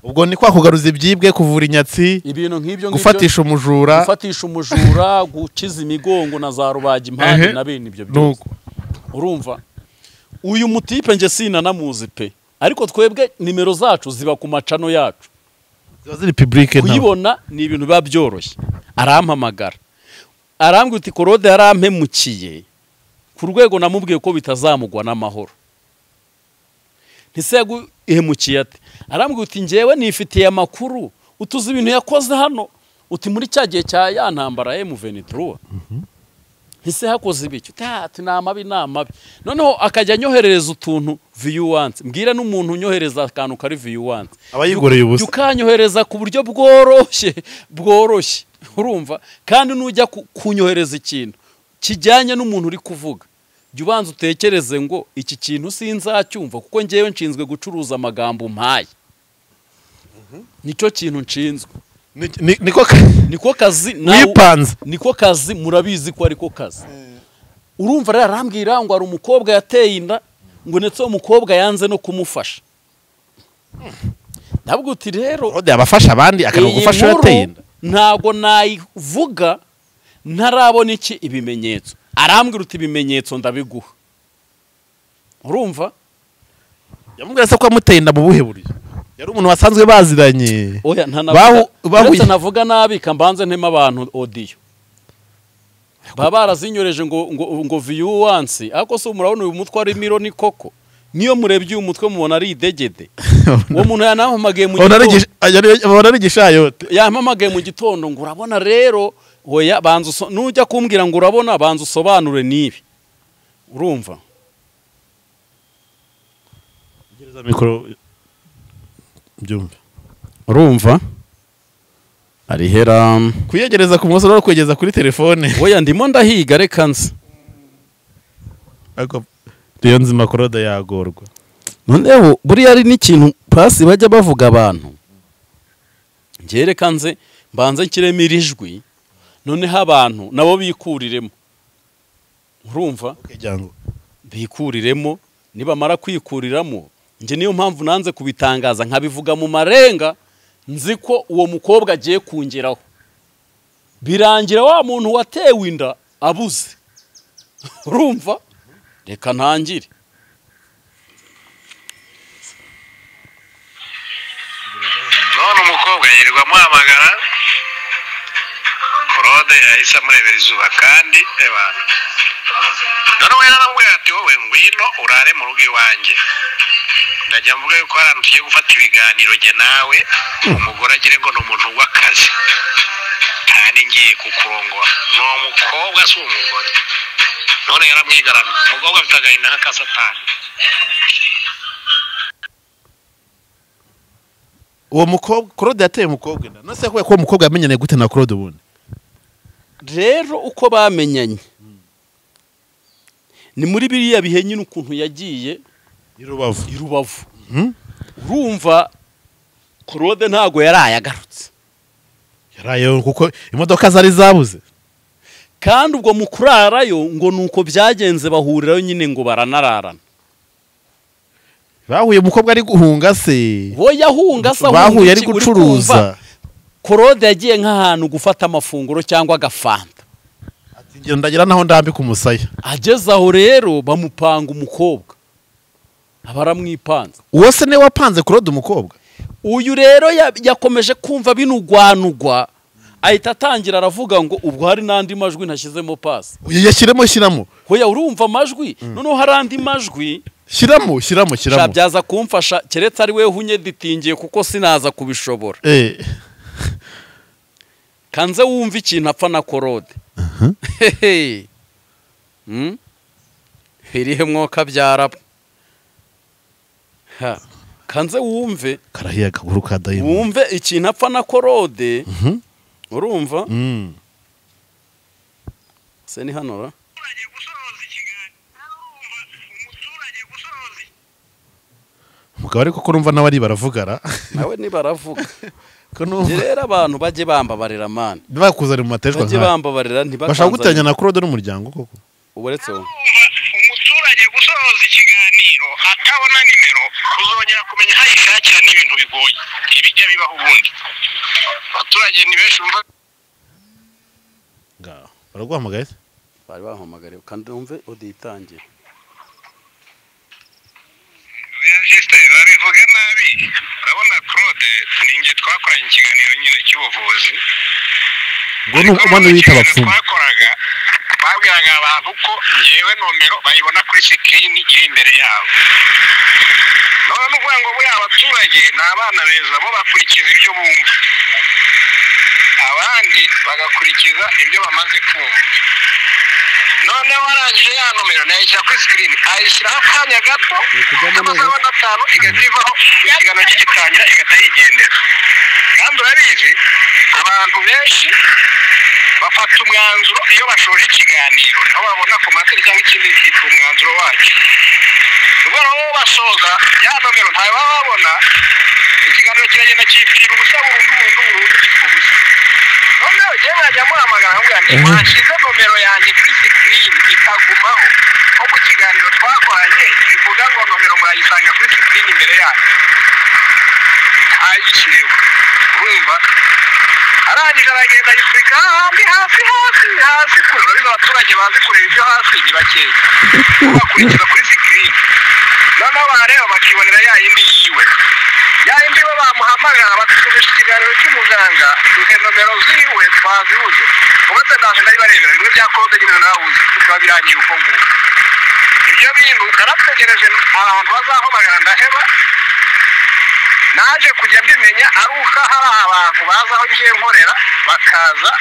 Ubwo ni kwa kugaruza ibyibwe, kuvura inyatsi, ibintu nk'ibyo, gufatisha umujura, gufatisha umujura, gukiza imigongo na za rubaga impande na bene ibyo byose. Urumva uyu mutipe nje sinanamuzi pe, ariko twebwe nimero zacu ziba ku macano yacu, ziba ziri public, kuyibona ni ibintu biba byoroshye. Arampamagara arambwira uti Korode yarampemukiye ku rwego namubwiye ko bitazamugwa n'amahoro. Ntise yaguhemukiye ate? Arambwira uti njyewe nifitiye amakuru, utuzi ibintu yakoze hano, uti muri cya gihe cya ya ntambara M23 ntise hakoze ibiki, ati ni amabi ni amabi. Noneho akajya anyoherereza utuntu view once, mbwira n'umuntu unyohereza akantu kari view once aba yigoreye ubusa, ukanyohereza ku buryo bworoshye bworoshye. Urumva, kandi nujya kunyohereza ikintu kijyanye n'umuntu uri kuvuga, jya ubanza utekereze ngo iki kintu sinzacyumva, kuko njyewe nshinzwe gucuruza amagambo mpaye, nicyo kintu nshinzwe. Niko kazi wipanze, niko kazi, murabizi ko ariko kazi. Urumva rero arambwira ngo ari umukobwa yateye inda, ngo ndetse uwo mukobwa yanze no kumufasha. Ntabwo uti rero Korode yabafasha abandi akanagufasha yateye inda, ntago nayivuga ntarabona iki ibimenyetso. Arambwira uti ibimenyetso ndabiguha. Urumva yamubwira se ko amuteye inda mu buhe buryo? Yari umuntu wasanzwe baziranye. Oya, ntanavuga navuga nabi kambanze ntema abantu audio baba barazinyoreje ngo ngo view once, ariko se murabona uyu mutwe ari miliyoni koko? Niyo murebye uyu mutwe mubona ari idegede. Uwo muntu yanampamagaye mu gitondo, abona ari gishayote, yampamagaye mu gitondo ngo urabona rero. Oya, banza nujya kumbwira ngo urabona, banza usobanure nibi. Urumva gereza mikoro byumve. Urumva arihera kuyegereza ku munsi no kwegeza kuri telefone. Oya, ndimo ndahiga reka nze. Ariko iyo nzima Korode yagorwa. Noneho buriya ari n'ikintu pasi bajya bavuga abantu, njye reka nze mbanze nshyiremo iri jwi, noneho abantu nabo bikuriremo. Urumva bikuriremo, nibamara kwikuriramo, njye niyo mpamvu nanze kubitangaza nkabivuga mu marenga, nzi ko uwo mukobwa agiye kungeraho. Birangira wa muntu watewe inda abuze. Urumva reka ntangire. None umukobwa yirirwa amuhamagara, Korode yahise amurebera izuba kandi ebana. Noneho yaramubwira ati wowe ngwino urare mu rugo iwanjye, ndajya mvuga yuko hari ahantu tugiye gufata ibiganiro jye nawe, umugore agire ngo ni umuntu w'akazi kandi ngiye kukurongora. Ni umukobwa si umugore. None yaramwigaramye, umukobwa afite agahinda nk'aka satani. Uwo mukobwa Korode yateye umukobwa inda. None se ko uwo mukobwa yamenyanye gute na Korode ubundi? Rero uko bamenyanye ni muri biriya bihe nyine ukuntu yagiye i Rubavu. I Rubavu. Urumva Korode ntago yarayagarutse. Yarayo kuko imodoka zari zabuze. Kandi ubwo mu kurarayo ngo nuko byagenze bahurirayo nyine ngo baranararana. Bahuye umukobwa ari guhunga se. Bo yahunga se, bahuye ari gucuruza. Korode yagiye nk'ahantu gufata amafunguro cyangwa agafanta. Ati ngiye ndagira naho ndambika umusaya. Ageze aho rero bamupanga umukobwa. Abaramwipanze. Uwo se ne wapanze Korode umukobwa? Uyu rero yakomeje kumva binugwanugwa, ahita atangira aravuga ngo ubwo hari n'andi majwi ntashyizemo pasi. Uyu yashyiremo shyiramo. Hoya urumva amajwi, noneho hari andi majwi shyiramo shyiramo shyiramo. Shabyaza kumfasha keretse ari we hunyeditingiye kuko sinaza kubishobora. Kanze wumva ikintu apfa na Korode. Irihe mwoka byaraba. Ha. Kanze wumve karahiya kaguru ka dayimoni. Wumve ikintu apfa na Korode. Urumva? Se ni hano ra? Mugabo ariko ko urumva nawe ari baravugara. Nawe ni baravuga. Rero abantu bajye bambabarira man. Bakuzana mu matejwa nka. Bajye bambabarira ntibakazana. Bashaka gutanya na Claude n'umuryango koko. Uburetse wowe. Umuturage gusoza ikiganiro atabona nimero kuzongera kumenya hayishakira n'ibintu bigoye. Ibijya bibaho ubundi. Abaturage ni benshi umva. Ngaho. Baraguhamagaye se? Bari bahamagariye kandi umve oditangiye. Justin babivuga nabi. Urabona Claude ninjye twakoranye ikiganiro nyine cy'ubuvuzi. Ngo n'ubona bita abapfumu. Twakoraga babwiraga abantu ko yewe nomero bayibona kuri screen iri imbere yabo. None n'uvuga ngo buriya abaturage ni abana beza bo bakurikiza ibyo bumva. Abandi bagakurikiza ibyo bamaze kumva. Noneho arangije ya nomero nayishyira kuri screen ayishyiraho akanya gato amasegonda 5 igahita ivaho ikiganiro kigitangira igahita yigendera. Kandi urabizi abantu benshi bafata umwanzuro iyo bashoje ikiganiro aho babona komantere cyangwa ikindi kitwa umwanzuro wacyo. Ubwo aho basoza ya nomero ntayo baba babona, ikiganiro kiragenda kibwira ubusa burundu burundu burundu kitwa ubusa. Noneho njyewe nkajya muhamagara nkamubwira nti washyize nomero yanjye kuri screen ikagumaho, nko mu kiganiro twakoranye bivuga ngo nomero murayisanga kuri screen imbere yanyu. Ayishyiriwe. Urumva? Arangije aragenda ayifurika hasi hasi hasi hasi kure. Urabizi abaturage bazi kureba ibyo hasi ni bakeya. Bakurikiza kuri screen. Noneho bareba bakibonera ya yindi yiwe. Ya yindi bo bamuhamagara bakasubiza ikiganiro cy'umuganga duhe nomero ziwe twazibuze. Uretse ndaje ndabibarebera bimwe bya Claude nyine nabuze bikaba birangiye uko nguko. Ibyo bintu narategereje abantu bazahamagara ndaheba. Naje kujya mbimenya ari uko hari abantu baza aho ngiye nkorera bakaza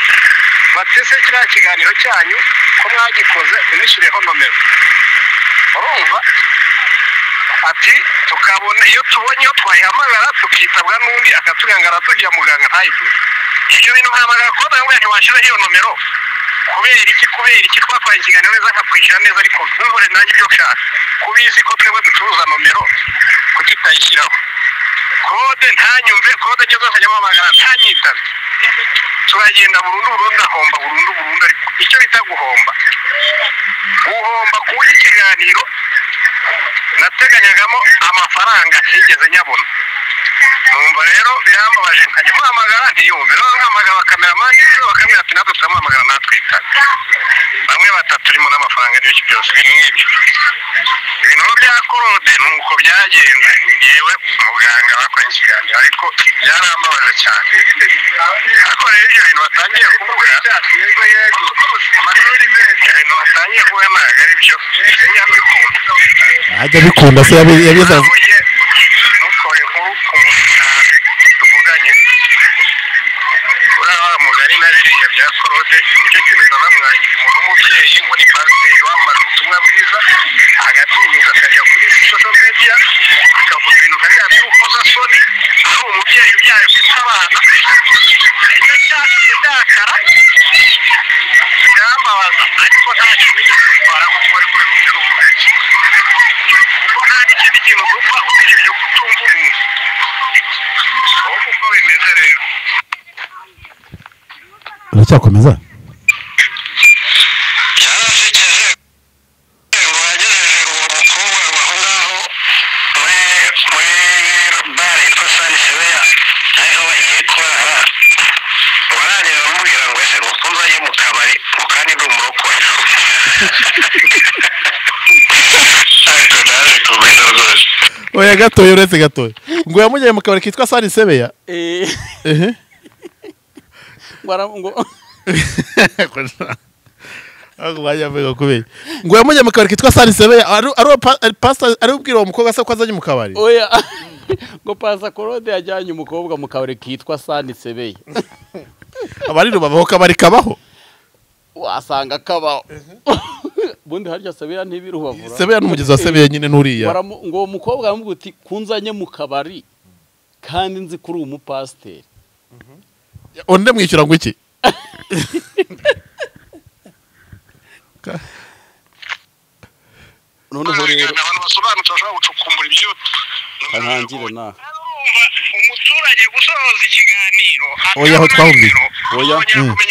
batese kiriya kiganiro cyanyu ko mwagikoze ntimushyireho nomero. Urumva? Ati tukabona iyo tubonye iyo twayihamagara tukitabwa n'undi akatubwira ngo aratujya muganga ntayiduhe. Ibyo bintu nkahamagara Claude nkamubwira nti washyizeho iyo nomero kubera iki kubera iki twakoranye ikiganiro neza nkakwishyura neza ariko ntunkore nanjye ibyo nshaka. Kubizi ko twebwe ducuruza nomero kuki utayishyiraho? Claude ntanyumve, Claude ageze akajya amuhamagara ntanyitabe. Turagenda burundu burundu ahomba burundu burundu ariko icyo bita guhomba. Guhomba ku ikiganiro nateganyagamo amafaranga ntigeze nyabona. Numva rero birambabaje nkajya muhamagara ntiyumve. Noneho nkahamagara abakameramani bakamubwira ati natwe turamuhamagara natwitabe. Bamwe batatu turimo n'amafaranga n'ibiki byose ibintu nk'ibyo. Ibintu bya Claude nuko byagenze ngewe muganga bakoranye ikiganiro ariko byarambabaje cyane. Ariko rero ibyo bintu batangiye kuvuga ibintu batangiye kuvuga ntabwo ari byo. Sinyabikunda. Ajya bikunda se yabiza mukore inkuru ku tuvuganye. Uriya mugari na biriya bya Claude nicyo kintu namwangira umuntu w'umubyeyi ngo ni pasiteri wamamaza ubutumwa bwiza agatinyuka akajya kuri social media akavuga ibintu nka bya by'urukozasoni ari umubyeyi ubyaye ufite abana. Icyo cyatumye ndakara birambabaza ariko nta kintu gitwara nk'uko ari kuri ubu ngubu. Kuko nta n'ikindi kintu gupfa utegereje kutumva umuntu. Ahubwo uko bimeze rero. Uracyakomeza? Yarasekeje ngo yagejeje uwo mukobwa aho ngaho muri bare yitwa Sani Sebeya ariho bagiye kurara. Barangije baramubwira ngo ese ngo nzajye mu kabari ngo kandi ndi umurokore. Ariko naje kumenya rwose. Oya gatoya uretse gatoya. Ngo yamujyanye mu kabari kitwa Sani Sebeya. Ehe. Ngo Ako bajya bavuga kubera. Ngo yamujyanye mu kabari kitwa Sani Sebeya ari pastor ari ubwira uwo mukobwa se ko azanye mu kabari. Oya. Ngo Pastor Claude yajyanye umukobwa mu kabari kitwa Sani Sebeya. Abari rubaho kabari kabaho. Wasanga kabaho. Bundi harya Sebeya ntibirubavura. Sebeya n'umugezi wa Sebeya nyine nuriya. Ngo uwo mukobwa aramubwira uti kunzanye mu kabari kandi nzi kuri umupasiteri. Undi mwishyura ngo iki? Noneho rero abantu basobanutse bashobora gucukumbura ibyo ntangire na umuturage gusoza ikiganiro. Oya aho twahumbiye. Oya urumva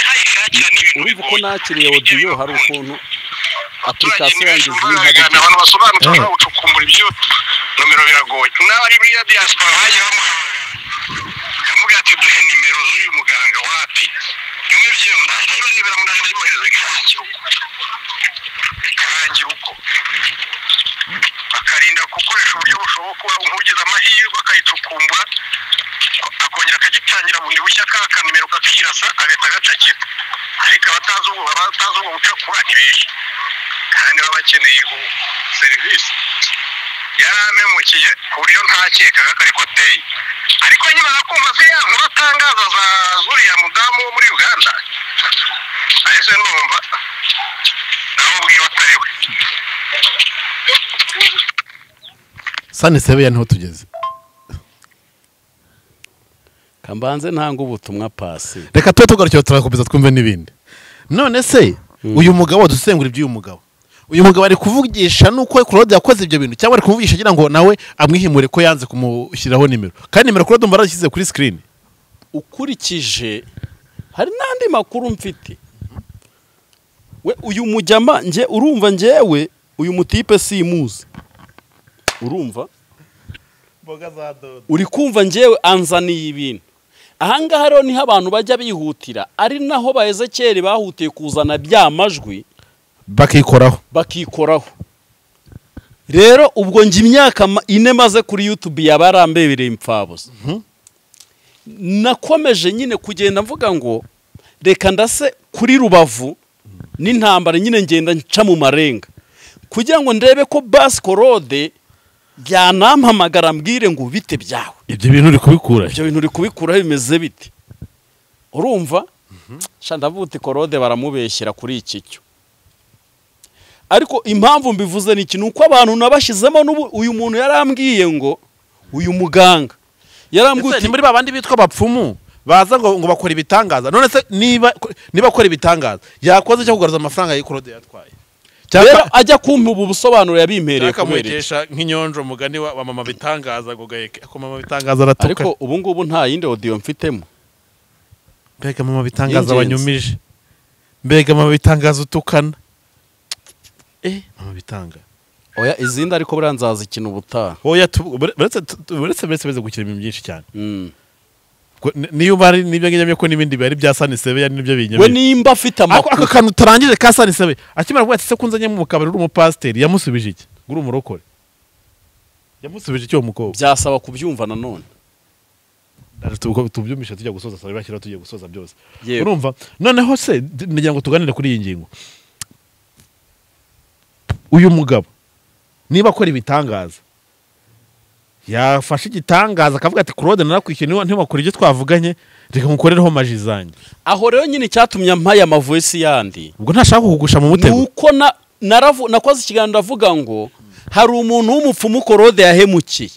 uko nakiriye audio hari ukuntu application yanjye ziri abantu basobanutse bashobora gucukumbura ibyo nomero biragoye. N'abari muri diaspora bagiye bamuhamagara ati duhe nimero z'uyu muganga wapi bimwe byo ndabarebera mu ndaje muhereza bikarangira uko bakarinda gukoresha uburyo bushoboka nk'ugize amahirwe akayicukumbura akongera akagitangira bundi bushya ka kanimero kakirasa agahita agacakira. Ariko abatazi ubwo bucakura ni benshi kandi baba bakeneye serivisi. Yarampemukiye ku buryo ntakekaga ko ariko ateye. Ariko nkimara kumva ziriya nkuru atangaza za zuriya mudamu wo muri Uganda nahise numva namubwiye atari we. Sani Sebeya niho tugeze. Kambanze ntanga ubutumwa pasi. Reka tube tugarukira turakomeza twumve n'ibindi. None se uyu mugabo dusengura iby'uyu mugabo. Uyu mugabo ari kuvugisha nuko Claude yakoze ibyo bintu cyangwa ari kuvugisha agira ngo nawe amwihimure ko yanze kumushyiraho nimero. Kandi nimero Claude umva arashyize kuri screen. Ukurikije hari n'andi makuru mfite. We uyu mujyama nje urumva njewe uyu mutipe simuzi. Urumva? Mboga za dodo. Uri kumva njewe anzaniye ibintu. Ahangaha rero niho abantu bajya bihutira ari naho ba Ezekiel bahutiye kuzana bya majwi bakikoraho. Rero ubwo nje imyaka ine maze kuri YouTube yabarambebereye impfabusa. Nakomeje nyine kugenda mvuga ngo reka ndase kuri Rubavu n'intambara nyine ngenda nca mu marenga kugira ngo ndebe ko basi Claude yanampamagara mbwire ngo bite byawe. Ibyo bintu uri kubikura. Ibyo bintu uri kubikura bimeze bite? Urumva? Sha ndavuga Claude baramubeshyira kuri iki cyo. Ariko impamvu mbivuze ni iki nuko abantu nabashizemo n'ubu uyu muntu yarambwiye ngo uyu muganga yarambwiye ati muri babandi bitwa bapfumu baza ngo bakora ibitangaza. None se niba akora ibitangaza yakoze cyo kugaruza amafaranga ya Claude yatwaye. Rero ajya kumpa ubu busobanuro yabimpereye kubereka nk'inyonjo mugani wa mama bitangaza ngo gaheke ko mama bitangaza aratuka. Ariko ubu ngubu nta yindi audio mfitemo. Mbega mama bitangaza abanyumije. Mbega mama bitangaza utukana. Mama bitanga. Oya izindi ariko buranzaza ikintu ubutaha. Oya uretse beze gukira ibintu byinshi cyane. Niyo bari nibyo ngiye ko nibindi bari bya Sani Sebeya nibyo binyamye. We nimba afite amakuru. Ako kantu tarangije ka Sani Sebeya akimara kuvuga ati se kunzanye mu kabari uri umupasiteri yamusubije iki? Uri umurokore. Yamusubije iki uwo mukobwa? Byasaba kubyumva nanone. Tubyumisha tujya gusoza sabe bashyira tujya gusoza byose. Urumva? Noneho se ngira ngo tuganire kuri iyi ngingo. Uyu mugabo niba akora ibitangaza yafashe igitangaza akavuga ati Claude narakwishyuye ntiwakora ibyo twavuganye reka nkukorereho maji zanjye. Aho rero nyine cyatumye mpaye amavoice yandi ubwo ntashaka kugusha mu mutego nuko nakoze ikiganiro ndavuga ngo hari umuntu w'umupfumu Claude yahemukiye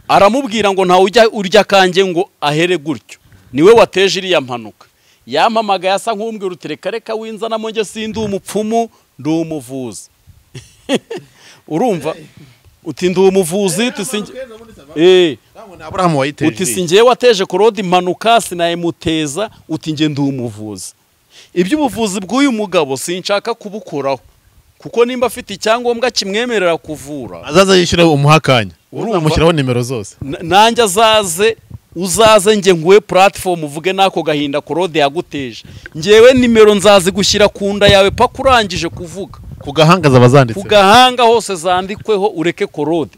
aramubwira ngo ntawe ujya urya kanjye ngo ahere gutyo niwe wateje iriya mpanuka. Yampamagaye asa nk'umbwira uti reka reka winzanamo njye sindi umupfumu ndi umuvuzi. Urumva uti ndi umuvuzi uti sinjye wateje Claude impanuka sinayimuteza uti nge ndi umuvuzi. Iby'ubuvuzi bw'uyu mugabo sinshaka kubukoraho kuko nimba afite icyangombwa kimwemerera kuvura azaza yishyura umuhakanya uzamushyiraho nimero zose nanjye azaze uzaze nge nguwe platform uvuge nako gahinda Claude yaguteje ngewe nimero nzazi gushyira ku nda yawe paka urangije kuvuga. Ku gahanga zabazanditse. Ku gahanga hose zandikweho ureke Claude.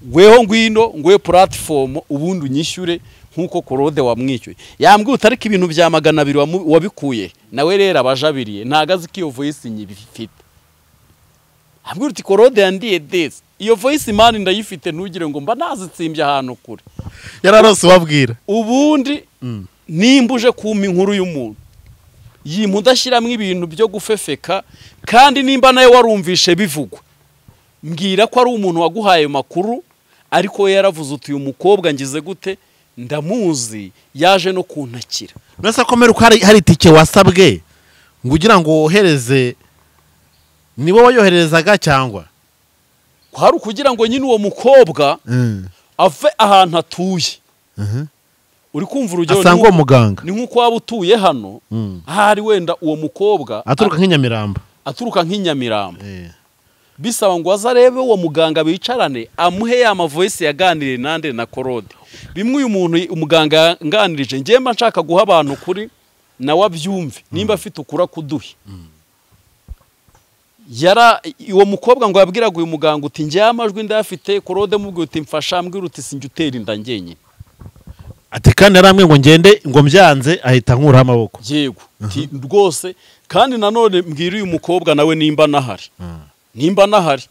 Gweho ngwino ngwe platform ubundi unyishyure nkuko Claude wamwishyuye. Yambwiye utariko ibintu bya 200 wabikuye. Nawe rero abajabiriye ntago azi ko iyo voice nyibifite. Ambwiye uti Claude yandiye this. Iyo voice man ndayifite ntugire ngo mba nazitsimbye ahantu kure. Yararose wabwira. Ubundi nimbuje kumpa inkuru y'umuntu yimudashyiramo ibintu byo gufefeka kandi nimba nawe warumvishe bivugwa mbwira ko ari umuntu waguhaye makuru ariko we yaravuze uti uyu mukobwa ngize gute Ndamuzi, yaje no kuntakira. Nasa komera uko hari itike wasabwe ngo ugira ngo wohereze, ni wowe wayohererezaga cyangwa kwari ukugira ngo nyine uwo mukobwa ave ahantu atuye? Uri kumva urugero, asanga uwo muganga ni nk'uko waba utuye hano, ahari wenda uwo mukobwa aturuka nk'inyamirambo, aturuka nk'inyamirambo, bisaba ngo azarebe uwo muganga bicarane, amuhe ya mavoice yaganiriye nande na Korode. Bimwe uyu muntu umuganga nganirije, ngiye mba nshaka guha abantu kuri nawe abyumve, nimba afite ukura kuduhe. Yara uwo mukobwa ngo yabwiraga uyu muganga uti njye amajwi ndayafite, Korode mubwiye uti mfasha, mbwira uti sinjye utera inda njyenyine. Ati kandi yaramwe ngo ngende ngo mbyanze ahita nkuraho amaboko. Yego, rwose. Kandi nanone mbwira uyu mukobwa nawe nimba nahari, nimba nahari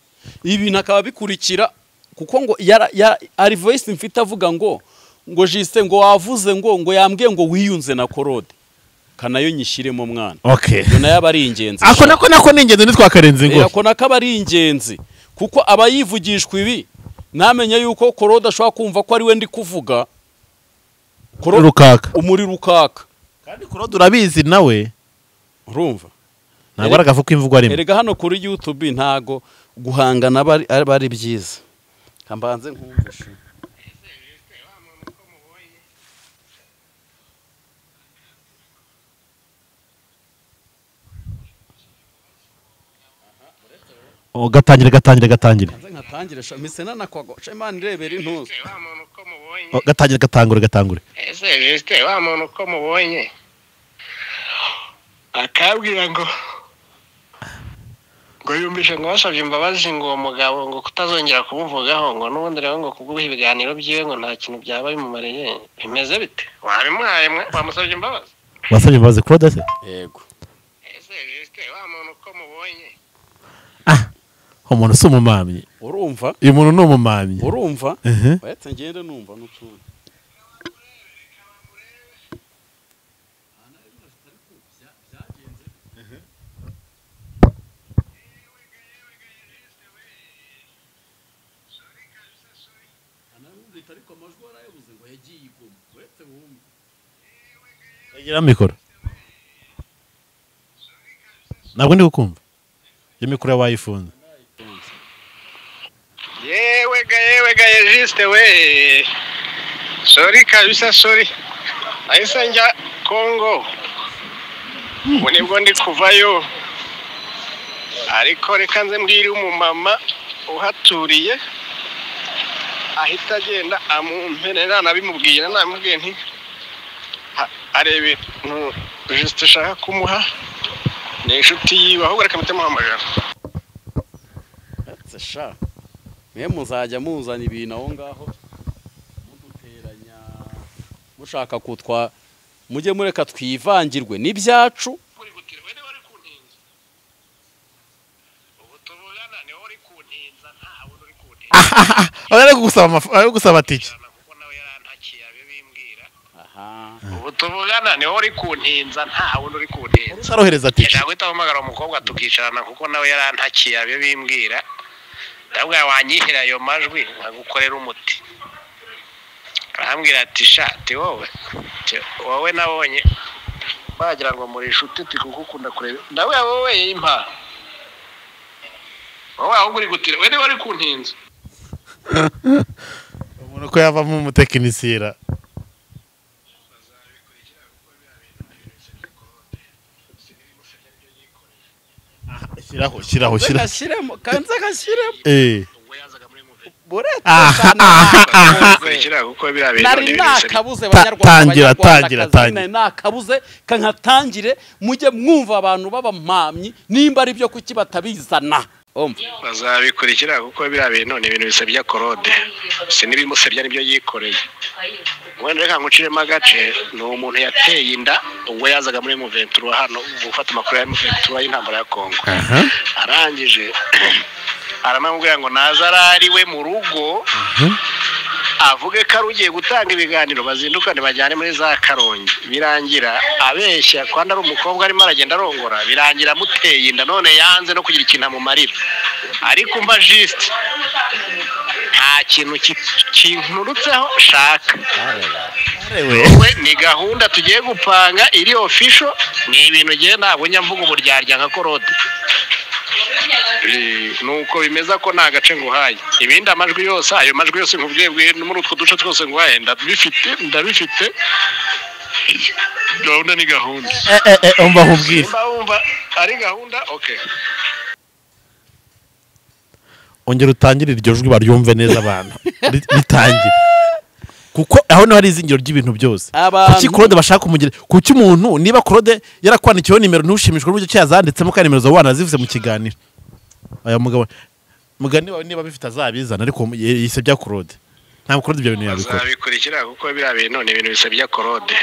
ibintu akaba bikurikira, kuko ngo ari voice mfite avuga ngo Jiste ngo wavuze ngo yambwiye ngo wiyunze na Korode, kanayo nyishyiremo mwana. Okay, iyo nayo aba ari ingenzi. Ako nako ni ingenzi, ntitwakarenze ngo ako nako aba ari ingenzi, kuko aba yivugishwa ibi namenye yuko Korode ashobora kumva ko ari we ndi kuvuga. Rukaka umuriro ukaka, kandi Korode urabizi nawe urumva ntabwo aragafu kwimvugo arimo. Erega hano kuri YouTube ntago guhangana bari byiza. Kambanze nkumvishe. Gatangire gatangire gatangire. Ngatangire sha mise nanakwago. Imana irebera intuzo. Gatangire gatangure gatangure. Ese Jiste wa muntu ko mubonye akabwira ngo yumvishe ngo wasabye imbabazi ngo uwo mugabo ngo kutazongera kumuvugaho, ngo n'ubundi rero ngo kuguha ibiganiro byiwe ngo nta kintu byaba bimumariye. Bimeze bite? Wabimuhaye mwe wamusabye imbabazi? Wasabye imbabazi Claude se? Yego. Ese Jiste wa muntu ko mubonye umuntu si umumamyi. Urumva? Uyu muntu ni umumamyi. Urumva? Bahetse ngende numva n'utundi. Yagira mikoro. Ntabwo ndi gukumva. Iyo mikoro wayifunze. Yewe ga Jiste we. Sorry kabisa, sorry. Nahise njya Kongo. Ubu nibwo ndi kuvayo. Ariko reka nze mbwire umumama uhaturiye ahita agenda amumperera, nabimubwiye namubwiye nti arebe Jiste ashaka kumuha ni inshuti yiwe, ahubwo reka mutemuhamagara. Sha mwe muzajya muzana ibintu aho ngaho muduteranya mushaka kutwa, mujye mureka twivangirwe n'ibyacu. Ari gusaba tike. Ubu tuvugana niho uri kuntinza, nta wundi uri kuntinza. Utarohereza tike. Nshaka guhita mpamagara umukobwa tukicarana kuko nawe yarantakiye abe bimbwira. Ndabwa wanyihera ayo majwi nkagukorera umuti. Arambwira ati sha ati wowe nabonye bagira ngo muri inshuti kuko ukunda kureba. Ndabwa wowe impa. Wowe ahubwo uri gutira, we niwe uri kuntinza. Umuntu ko yavamo umutekinisira. Shiraho shiraho shiraho. Gashyiremo kanza gashyiremo. Nari nakabuze banyarwanda, tangira tangira nakabuze kankatangire, mujye mwumva abantu b'abamamyi nimba ari byo kuki batabizana. Bazabikurikira kuko biriya bintu ni ibintu bisebya Korode, si n'ibimusebya nibyo yikoreye. Wenda reka nguciremo agace, ni umuntu yateye inda ubwo yazaga muri M23 hano gufata amakuru ya M23 y'intambara ya Kongo. Arangije aramubwira ngo naza arari we mu rugo avuge ko arugiye gutanga ibiganiro, bazindukane bajyane muri za Karongi. Birangira abeshya kwanda ari umukobwa arimo aragenda arongora, birangira amuteye inda, none yanze no kugira ikintu amumarira. Ariko mba Jiste Nta kintu kinturutseho shaka. Wowe ni gahunda tugiye gupanga iri official, ni ibintu ngiye ntabwo njya mvuga uburyarya nka Korode. Nuko bimeza ko nta gace nguhaye. Ibindi amajwi yose, ayo majwi yose nkubwiye muri utwo duce twose nguhaye ndabifite. Gahunda ni gahunda. Umva nkubwire. Umva ari gahunda, okay. Ongera utangire iryo jwi baryumve neza abantu. Ritangire. Kuko aho niho hari izingiro ry'ibintu byose. Kuki Claude bashaka kumugira? Kuki umuntu niba Claude yarakwandikiyeho nimero ntushimishwe n'uburyo ki yazanditsemo kandi nimero zawe wanazivuze mu kiganiro. Aya mugabo mugani wawe niba bifite azabizana, ariko yisebya Claude. Ntabwo Claude ibyo bintu yabikora. Azabikurikira kuko biriya bintu ni ibintu bisebya Claude.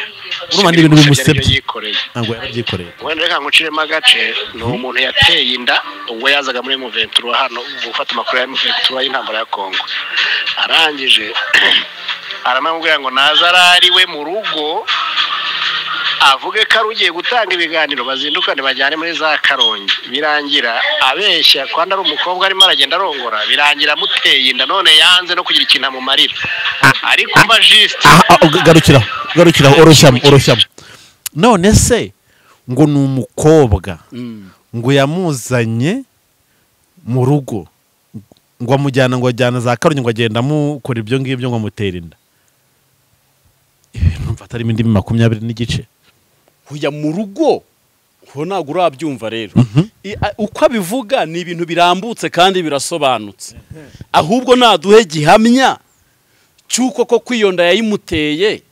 Urumva ni ibintu bimusebya. Ntabwo yarabyikoreye. Wenda reka nguciremo agace, ni umuntu yateye inda ubwo yazaga muri M23 hano gufata amakuru ya M23 y'intambara ya Kongo. Arangije aramubwira ngo naza arari we mu rugo avuge ko ari ugiye gutanga ibiganiro, bazindukane bajyane muri za Karongi. Birangira abeshya kwanda ari umukobwa arimo aragenda arongora, birangira amuteye inda, none yanze no kugira ikintu amumarira. Ariko mba juste garukira oroshyamo. None se ngo ni umukobwa ngo yamuzanye mu rugo ngo amujyana ngo ajyana za Karongi ngo agenda amukora ibyo ngibyo ngo amutera inda. Ibintu mfata ari indimi 20.5. Kujya mu rugo ho ntabwo urabyumva rero. Uko abivuga ni ibintu birambutse kandi birasobanutse. Ahubwo naduhe gihamya cyuko ko kwiyonda yayimuteye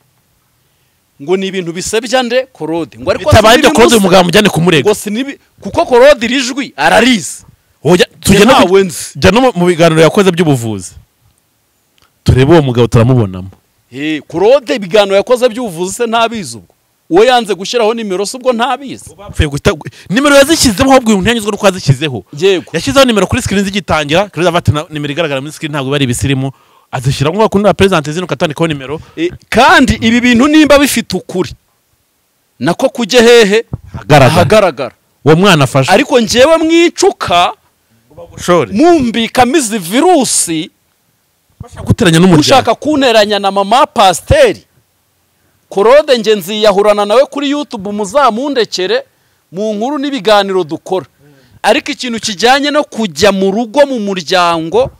ngo ni ibintu bisebya nde Korode. Ngo ariko bitabaye ibyo Korode umugabo mujyane kumurega. Ngo sinibi kuko Korode irijwi ararize. Oya tujya no mu biganiro yakoze by'ubuvuzi. Turebe uwo mugabo turamubonamo. Korode ibiganiro yakoze by'ubuvuzi se ntabizi ubwo. Uwo yanze gushyiraho nimero se ubwo ntabizi. Nimero yazishyizeho ahubwo uyu ntanyuzwe nuko yazishyizeho. Yashyizeho nimero kuri screen zigitangira, Claude avati nimero igaragara muri screen ntabwo bari ibisirimu, azishyira nko bakunda ba president zino katandikaho nimero. Kandi ibi bintu nimba bifite ukuri nako kujye hehe ahagaragara. Uwo mwana afashe. Ariko njyewe mwicuka mumbikamo izi virusi guteranya n'umuryango. Ushaka kunteranya na mama pasiteri Korode nge nziyahurana nawe kuri YouTube muzamundekere mu nkuru n'ibiganiro dukora. Ariko ikintu kijyanye no kujya mu rugo mu muryango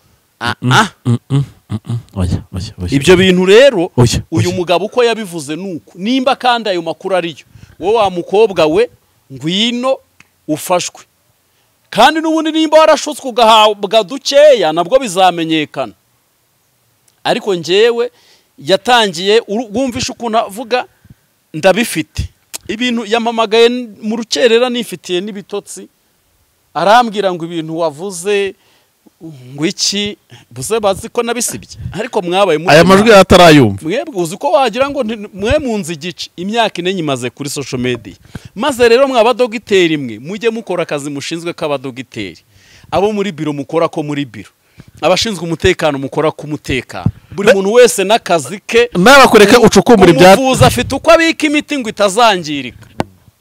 ibyo bintu rero uyu mugabo uko yabivuze nuko nimba kandi ayo makuru ariyo wowe wa mukobwa we ngwino ufashwe. Kandi n'ubundi nimba warashutswe ugahabwa dukeya nabwo bizamenyekana. Ariko njyewe yatangiye wumvisha ukuntu avuga ndabifite ibintu yampamagaye mu rukerera nifitiye n'ibitotsi arambwira ngo ibintu wavuze ngo iki buze bazi ko nabisibye ariko mwabaye aya majwi atarayumva mwebwe uzi ko wagira ngo mwe munzi igice imyaka ine nyimaze kuri social media. Maze rero mwaba dogiteri mwe mujye mukora akazi mushinzwe k'abadogiteri, abo muri biro mukora ko muri biro, abashinzwe umutekano mukora ku mutekano, buri muntu wese n'akazi ke. Nabakureke ucukumbura ibya umuvuzi afite uko abika imiti ngo itazangirika,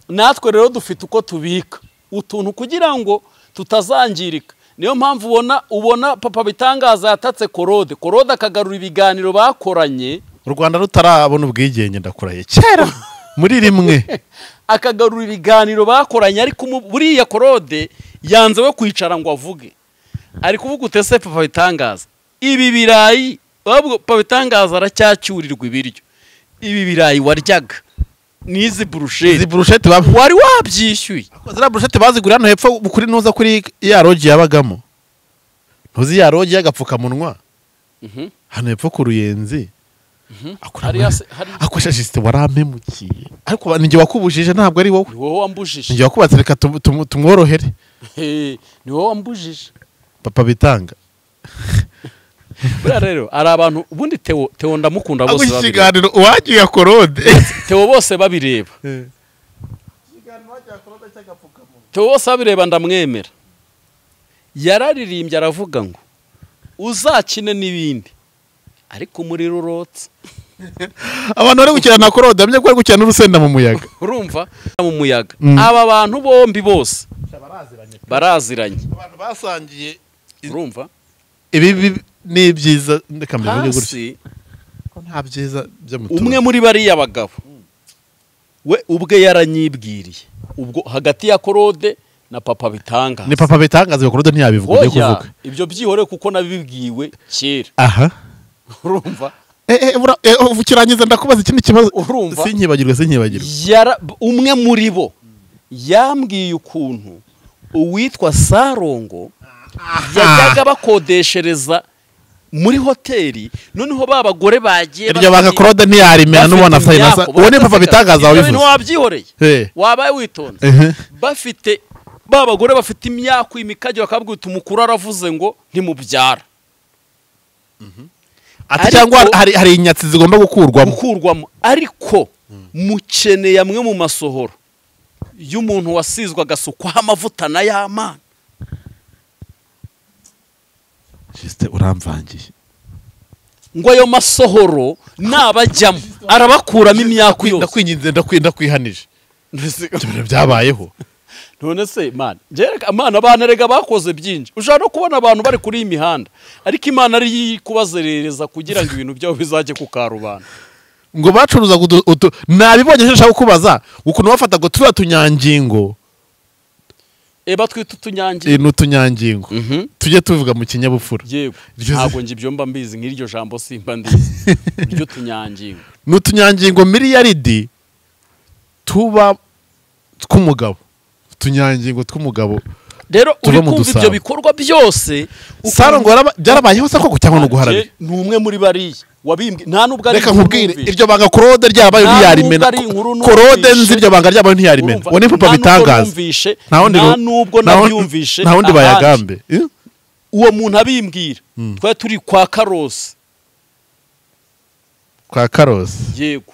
natwe rero dufite uko tubika utuntu kugira ngo tutazangirika. Niyo mpamvu ubona papa bitangaza yatatse Korode, Korode akagarura ibiganiro bakoranye u Rwanda rutarabona ubwigenge ndakuraye kera muri rimwe akagarura ibiganiro bakoranye. Ariko buriya Korode yanze we kwicara ngo avuge, ari kuvuga utese papa bitangaza ibi birayi, papa bitangaza aracyacyurirwa ibiryo, ibi birayi waryaga nizi brushete, izi brushete wari wabyishyuye. Zira brushete bazigura hano hepfo kuri nuza kuri ya rogi yabagamo, ntuzi ya rogi y'agapfukamunwa hano hepfo ku Ruyenzi. Akoresha jisite warampemukiye, ariko ninjye wakubujije ntabwo ari wowe, ni wowe wambujije, ninjye wakubatse reka tumworohere, ni wowe wambujije papa bitanga. Buriya rero ari abantu ubundi Theo ndamukunda bose babireba. Ikiganiro uwagiye Korode Theo bose babireba. Theo bose babireba ndamwemera. Yararirimbye aravuga ngo uzakine n'ibindi ariko umuriro urotse. Abantu bari gukina na Korode bamye ko bari gukina n'urusenda mu muyaga. Urumva mu muyaga. Aba bantu bombi bose baraziranye. Abantu basangiye urumva Ibi ni ibyiza ndeka mbivuge gutyo. Pasi Ko nta byiza byo mu umwe muri bariya bagabo we ubwe yaranyibwiriye ubwo hagati ya Claude na Papa Bitangaza. Ni Papa Bitangaza, Claude ntiyabivuga ugiye Oya, kuvuga. ibyo byihore kuko nabibwiwe kera. Aha. Urumva? Ukirangiza ndakubaza ikindi kibazo. Urumva? Sinkibagirwe. Umwe muri bo yambwiye ukuntu uwitwa Sarongo yajyaga bakodeshereza muri hoteli, noneho ba bagore bagiye Iryo banga Claude ntiyarimena n'ubona bafite afite imyako, uwo ni Papa Bitangaza Ibyo wabivuze. bintu wabyihoreye Eh. wabaye witonze. Ehe. Bafite ba bagore bafite imyako imikajyo bakabwira uti umukuru aravuze ngo ntimubyara. Ati cyangwa hari inyatsi zigomba gukurwamo. Ariko mukeneye amwe mu masohoro y'umuntu wasizwe agasukwaho amavuta na y'amana. Juste uramvangiye. Ngo ayo masohoro nabajyamo arabakuramo imyako yose. Ndakwinginze ndakwihanije. Ibyo byabayeho. None se Imana, jereka Imana abantu erega bakoze byinshi. Ushobora no kubona abantu bari kuri iyi mihanda ariko Imana ari kubazerereza kugira ngo ibintu byabo bizajye ku karubanda. Ngo bacuruza nabibonye nshaka kubaza ukuntu bafata ngo turiya tunyangingo. Batwita utunyangingo. Ni utunyangingo. Tujye tuvuga mu kinyabupfura. Yego. Ntabwo nje ibyo mba mbizi nk'iryo jambo simba ndizi. Iryo tunyangingo. Ni utunyangingo miliyaridi tuba tw'umugabo. Utunyangingo tw'umugabo. Rero uri kumva ibyo bikorwa byose Sarongo byarabayeho se koko cyangwa no guharabira? Ni umwe muri bariya wabimbwe nta nubwo ari reka nkubwire iryo banga Claude ryabaye ntiyarimena. Claude nzi iryo banga ryabaye ntiyarimena. Uwo ni Papa Bitangaza. Nta nubwo nabyumvishe. Nta wundi bayagambe. Uwo muntu abimbwira twari turi kwa Karosi. Kwa Karosi. Yego.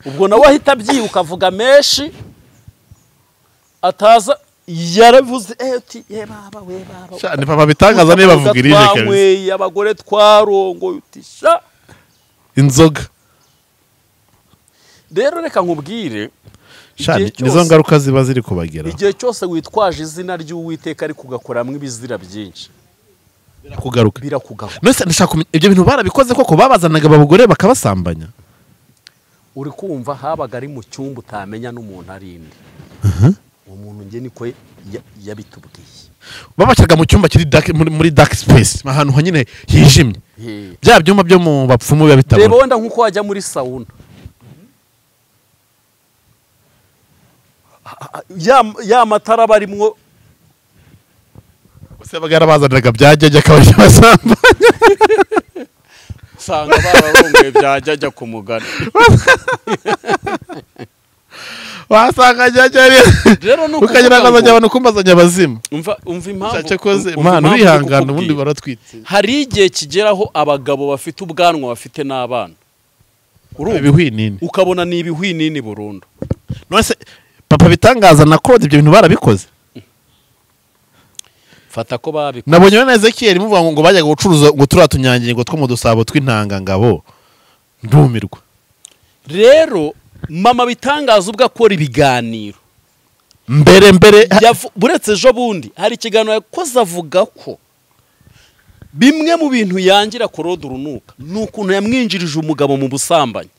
Ubwo nawe ahita abyibuka avuga menshi ataza yaravuze ati ye baba we baba. Sha ni Papa Bitangaza niba bavugirije kabisa. Abagore twarongoye utisha inzoga. Rero reka nkubwire sha nizo ngaruka ziba ziri kubagera. Igihe cyose witwaje izina ry'Uwiteka ariko ugakoramwe ibizira byinshi birakugaruka. Birakugaruka. None ndashaka ibyo bintu barabikoze koko babazanaga abagore bakabasambanya. Uri kumva habaga ari mu cyumba utamenya n'umuntu arinde. Umuntu nge niko yabitubwiye. Babashyiraga mu cyumba kiri dark, muri dark space, ahantu hanyine hijimye. Bya byumba byo mu bapfumu biba bitabona. Reba wenda nkuko wajya muri sauna. Ya matara barimwo se bagara bazanaga byajya akabasha basambanya. Sanga bararongoye byajya ku mugani. Wasanga jya rero nuko ukagira ngo azajya abantu kumbazanya abazimu. Umva impamvu cyakoze Imana urihangana ubundi baratwitse. Hari igihe kigeraho abagabo bafite ubwanwa bafite n'abana. Urumva ibihwinini. Ukabona ni ibihwinini burundu. None se Papa Bitangaza na Claude ibyo bintu barabikoze? Fata ko babikoze. Nabonye na Ezekiel muvuga ngo bajyaga gucuruza ngo turiya tunyangingo two mu dusabo tw'intangangabo. Ndumirwa. Rero Mama Bitangaza ubwo akora ibiganiro mbere buretse ejo bundi hari ikiganiro yakoze avuga ko bimwe mu bintu yangira Claude urunuka ni ukuntu yamwinjirije umugabo mu busambanyi.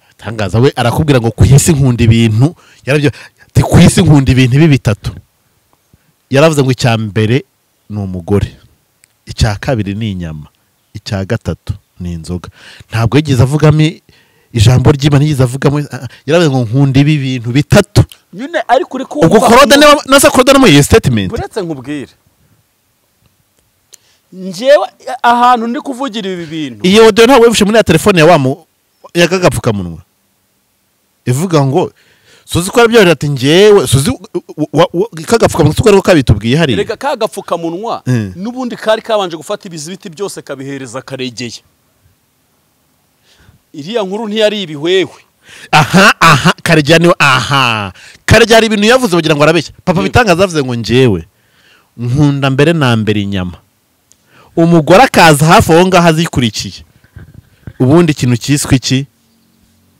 Bitangaza we arakubwira ngo ku isi nkunda ibintu yarabyo ati ku isi nkunda ibintu ibi bitatu. Yaravuze ngo icya mbere ni umugore, icya kabiri ni inyama, icya gatatu ni inzoga. Ntabwo yigeze avugamo ijambo ry'Imana, yigeze avugamo yaravuze ngo nkunda ibi bintu bitatu nyine ariko uri kumva ubwo Claude nasa Claude no mu statement. Buretse nkubwire njyewe ahantu ndi kuvugira ibi bintu iyo audio ntabwo wifashe muri ya telefone ya wamu yakagapfukamunwa ivuga ngo suzi ko arabyo ati njyewe suzi kagapfukamunwa suko ariko kabitubwiye hari reka kagapfukamunwa nubundi kari kabanje gufata ibizibiti byose kabihereza Karegeye. Iriya nkuru ntiyari ibihwehwe. Aha Karegeye niwe aha Karegeye hari ibintu yavuze bagira ngo arabeshya. Papa Bitangaza avuze ngo njyewe nkunda mbere na mbere inyama, umugore akaza hafi aho ngaho azikurikiye, ubundi ikintu cyiswe iki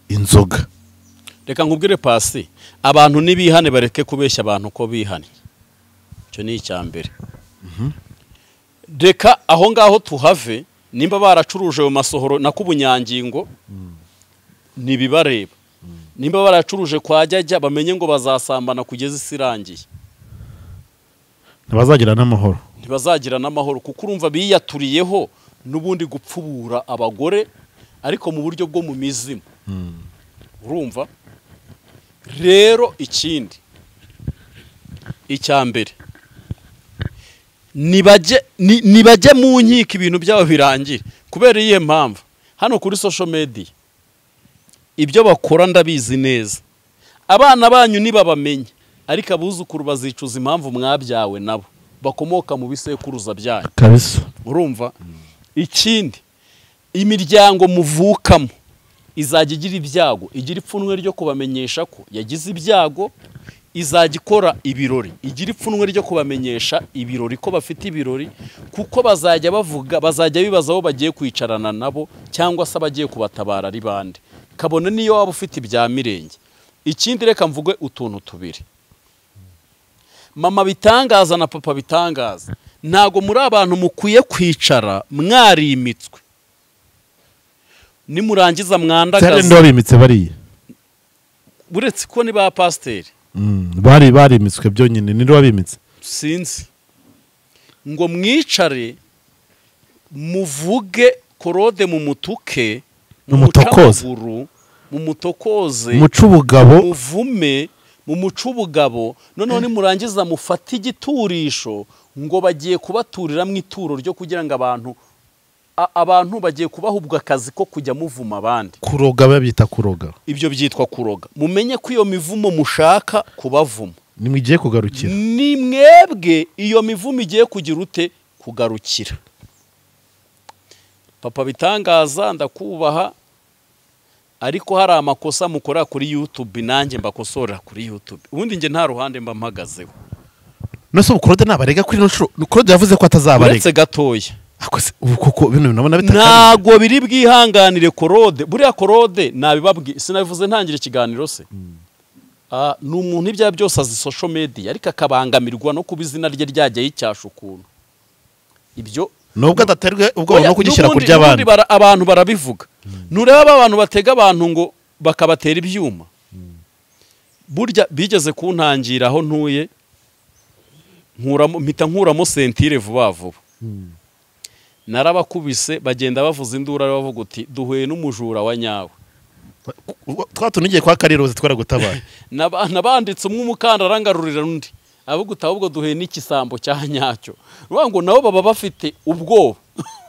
inzoga. Reka nkubwire pasi abantu nibihane bareke kubeshya abantu ko bihane. Icyo ni icya mbere. Reka aho ngaho tuhave. Nimba baracuruje ayo masohoro nako ubunyangingo ntibibareba. Nimba baracuruje kwa Jajya bamenye ngo bazasambana kugeza isi irangiye. Ntibazagira n'amahoro. Ntibazagira n'amahoro kuko urumva biyaturiyeho n'ubundi gupfubura abagore ariko mu buryo bwo mu mizimu. Urumva rero ikindi icya mbere nibajye mu nkiko ibintu byabo birangire. Kubera iyihe mpamvu? Hano kuri social media ibyo bakora ndabizi neza. Abana banyu nibabamenye ariko abuzukuru bazicuza impamvu mwabyawe nabo bakomoka mu bisekuruza byanyu kabisa. Urumva? Ikindi, imiryango muvukamo izajya igira ibyago, igira ipfunwe ryo kubamenyesha ko yagize ibyago, izajya ikora ibirori, igira ipfunwe ryo kubamenyesha ibirori ko bafite ibirori, kuko bazajya bavuga, bazajya bibaza aho bagiye kwicarana nabo cyangwa se abagiye kubatabara ari bande. Kabone niyo waba ufite ibya mirenge. Ikindi reka mvuge utuntu tubiri. Mama bitangaza na papa bitangaza, ntago muri abantu mukwiye kwicara mwarimitswe. Nimurangiza mwandagaza. Bimitse bariya. Buretse ko ni ba pasiteri. Bari barimitswe byonyine, ni wabimitse. Sinzi. Ngo mwicare muvuge Korode mu mutuke, mu mumutokoze, mucubugabo, muvume, mumucubugabo. Noneho nimurangiza mufate igiturisho ngo bagiye kubaturira mu ituro ryo kugira ngo abantu bagiye kubahubwa akazi ko kujya muvuma abandi. Kuroga babyita kuroga. Ibyo byitwa kuroga. Mumenye ko iyo mivumo mushaka kubavuma nimwigiye kugarukira. Ni mwebwe iyo mivumo igiye kugira ute kugarukira. Papa bitangaza ndakubaha, ariko hari amakosa mukora kuri YouTube nanjye mbakosora kuri YouTube. Ubundi nge nta ruhande mba mpagazeho. Nose ubu Claude nabarega kuri no nshuro. Claude yavuze ko atazabarega. Uretse gatoya. Akose ubu koko bino nabona bitakari. Ntago biri bwihanganire Claude. Buriya Claude nabibabwi sinabivuze ntangira ikiganiro se. Ni umuntu ibya byose azi social media ariko akabangamirwa no kuba izina rye ryajya yicyasha ukuntu. Ibyo nubwo adaterwe ubwo no kugishyira kurya abandi. Abantu barabivuga. Nureba abantu batega abantu ngo bakabatera ibyuma. Burya bigeze kuntangira aho ntuye nkuramo mpita nkuramo sentire vuba vuba. Narabakubise bagenda bavuza indura bavuga uti duhuye n'umujura wa nyawe. Twatungiye kwa Kariroze twaragutabara. Nabanditse umwe umukandara arangarurira undi. Avuga uti ahubwo duhuye n'ikisambo cya nyacyo. Ruvuga ngo nabo baba bafite ubwoba.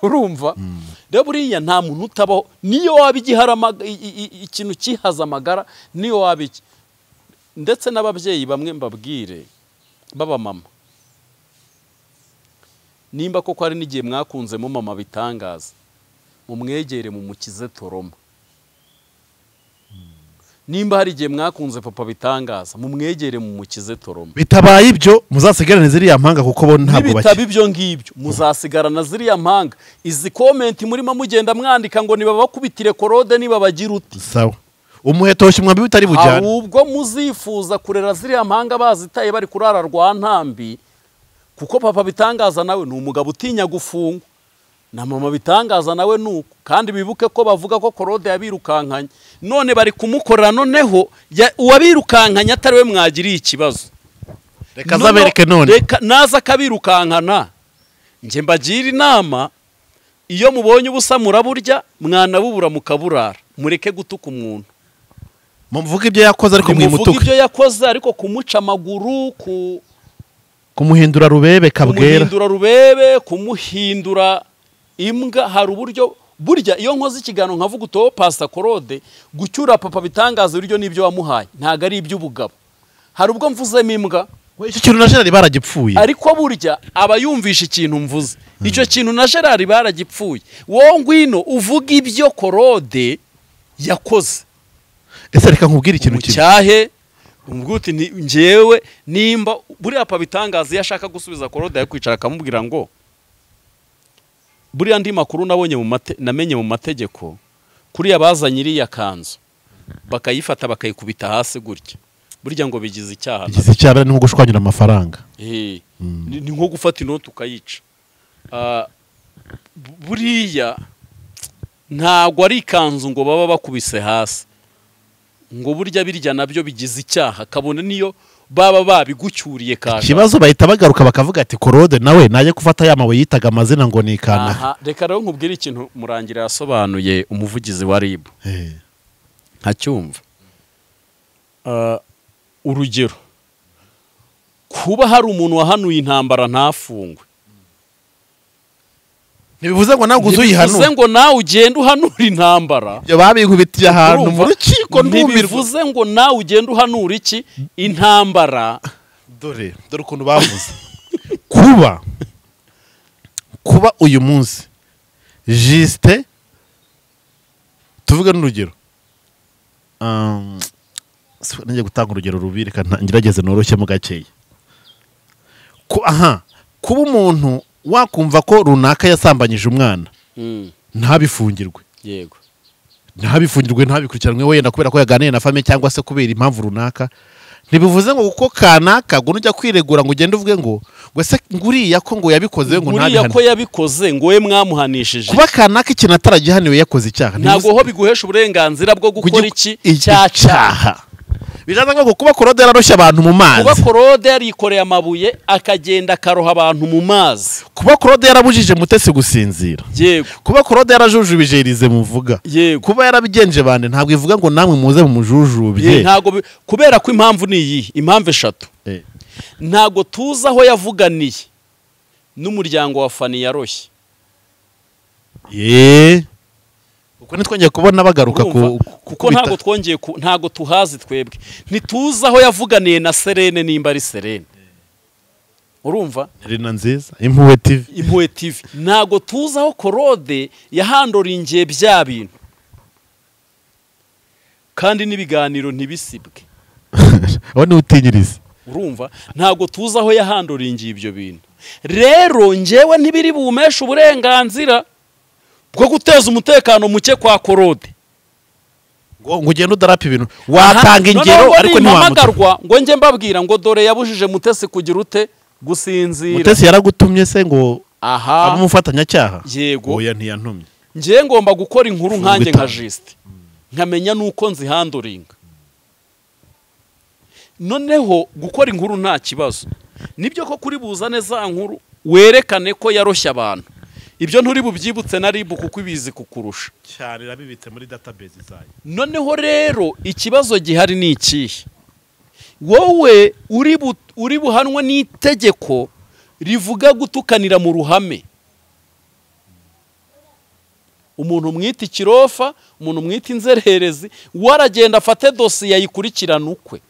Urumva? Rero buriya nta muntu utabaho niyo waba igiharama ikintu kihaza amagara niyo waba iki. Ndetse n'ababyeyi bamwe mbabwire baba mama, nimba koko hari n'igihe mwakunzemo mama bitangaza, mumwegere mumukize toroma. Nimba hari igihe mwakunze papa bitangaza, mumwegere mumukize toroma. Bitabaye ibyo muzasigarana ziriya mpanga kuko bo ntabwo bake. Bitaba ibyo ngibyo muzasigarana ziriya mpanga. Izi comment murimo mugenda mwandika ngo nibabakubitire Claude nibabagira uti. Sawa. Umuhetoshye mwambi bitari bujyane. Ahubwo muzifuza kurera ziriya mpanga bazitaye bari kurara rwa ntambi, kuko papa bitangaza nawe ni umugabo utinya gufungwa. Na mama bitangaza nawe nuko. Kandi bibuke ko bavuga ko Claude yabirukankanye. None bari kumukorera noneho uwabirukankanye atari we mwagiriye ikibazo. Reka zabereke none. Reka naza kabirukankana. Nje mbagira inama, iyo mubonye ubusa muraburya, mwanabubura mukaburara. Mureke gutuka umuntu. Mumvuge ibyo yakoze ariko mwimutuke. Mumvuge ibyo yakoze ariko kumuca amaguru, kumuhindura rubebe kabwera. Kumuhindura rubebe, kumuhindura imbwa. Hari uburyo burya iyo nkoze ikiganiro nkavuga uto Pastor Claude gucyura papa bitangaza uryo nibyo wamuhaye ntago ari iby'ubugabo. Hari ubwo mvuzemo imbwa, icyo kintu na Gerard baragipfuye. Ariko burya aba yumvisha ikintu mvuze. Icyo kintu na Gerard baragipfuye. Wowe ngwino uvuga ibyo Claude yakoze. Ese reka nkubwire ikintu kimwe. Cyahe umvuga uti njyewe nimba buriya papa bitangaza iyo ashaka gusubiza Claude yakwicara akamubwira ngo buriya ndi makuru nabonye mu namenye mu mategeko kuriya bazanye iriya kanzu bakayifata bakayikubita hasi gutya Burya ngo bigize icyaha. Bigize icyaha ni nko gushwanyura amafaranga. Ni nko gufata inoti ukayica. Buriya ntabwo ari ikanzu ngo baba bakubise hasi ngo burya birya nabyo bigize icyaha, kabone niyo baba babigucyuriye kaje. Ikibazo bahita bagaruka bakavuga ati Korode nawe naje gufata ya mabuye yitaga amazina ngo ni kana. Reka rero nkubwire ikintu Murangira yasobanuye umuvugizi wa RIB. Ntacyumva. Urugero kuba hari umuntu wahanuye intambara ntafungwe ntibivuze ngo nawe uzuyihanura, ntibivuze ngo nawe ugenda uhanura intambara. Ibyo babikubitiye ahantu mu rukiko ndumirwa. Ntibivuze ngo nawe ugenda uhanura iki intambara. Dore ukuntu bavuze. Kuba uyu munsi Juste tuvuge n'urugero, ngiye gutanga urugero rubi, reka ngerageze noroshye mu gakeya. Kuba umuntu wakumva ko runaka yasambanyije umwana ntabifungirwe, yego ntabifungirwe, ntabikurikiranwe wenda kubera ko yaganiye na famille cyangwa se kubera impamvu runaka, ntibivuze ngo kuko kanaka ngo nujya kwiregura ngo ugende uvuge ngo se nguriya ko ngo yabikoze ngo ntabihane, nguriya ko yabikoze ngo we mwamuhanishije. Kuba kanaka ikintu ataragihaniwe yakoze icyaha ntabwo ho biguhesha uburenganzira bwo gukora iki cyaha. Bijaza ngo kuba Korode yararoshye abantu mu mazi, kuba Korode yarikoreye amabuye akagenda akaroha abantu mu mazi, kuba Korode yarabujije Mutesi gusinzira, yego, kuba Korode yarajujubije Elize muvuga, yego, kuba yarabigenje bande ntabwo ivuga ngo namwe muze mu mujujubye, ntabwo kubera ko impamvu ni iyi, impamvu eshatu. Ntabwo tuzi aho yavuganiye n'umuryango wa Fani yaroshye. Kuko ntitwongeye kubona bagaruka kuko ntabwo twongeye ntabwo tuhazi twebwe, ntituzi aho yavuganiye na Serene nimba ari Serene, urumva Rina nziza Impuhwe TV, Impuhwe TV. Ntabwo tuzi aho Korode yahandoringiye bya bintu, kandi n'ibiganiro ntibisibwe. Aho ni utinyiriza, urumva ntabwo tuzi aho yahandoringiye ibyo bintu. Rero njyewe ntibiri bumeshe uburenganzira bwo guteza umutekano muke kwa Korode ngo ugende udarapa ibintu watanga ingero, ariko ntiwahamagarwa ngo njye mbabwira ngo dore yabujije Mutesi kugira ute gusinzira. Mutesi yaragutumye se ngo abe umufatanyacyaha? Yego, oya ntiyantumye. Njye ngomba gukora inkuru nkanjye nka Juste, nkamenya nuko nzihanduringa. Noneho gukora inkuru nta kibazo, nibyo ko kuri buzane za nkuru werekane ko yaroshye abantu, ibyo nturi bubyibutse na RIB kuko ibizi kukurusha cyane, irabibitse muri database zayo. Noneho rero ikibazo gihari ni ikihe? Wowe uri buhanwe n'itegeko rivuga gutukanira mu ruhame. Umuntu mwita ikirofa, umuntu mwita inzererezi, waragenda afate dosiye yayikurikirana ukwe.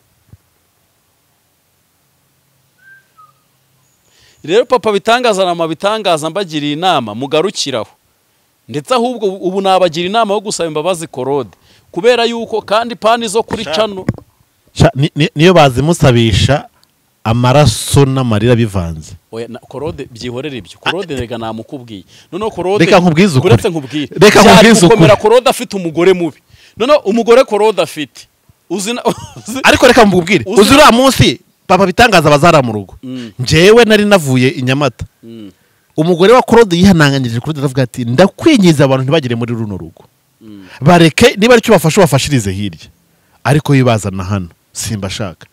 Rero papa bitangaza na mama bitangaza mbagiriye inama mugarukiraho, ndetse ahubwo ubu nabagira inama yo gusaba imbabazi Korode, kubera yuko kandi pani zo kuri cano niyo bazimusabisha amaraso n'amarira bivanze. Oya Korode byihorere ibyo, Korode rega namukubwiye. Noneho Korode reka nkubwize ukuri, uretse nkubwire, reka nkubwize ukuri, Korode afite umugore mubi. Noneho umugore Korode afite uzi, ariko reka mbubwire, uzi uriya munsi papa bitangaza bazara mu rugo, njyewe nari navuye i Nyamata, umugore wa Korode yihananganyije Korode aravuga ati ndakwingiza abantu ntibagere muri runo rugo, bareke niba aricyo bafasha bafashirize hirya, ariko yibazana hano simbashaka.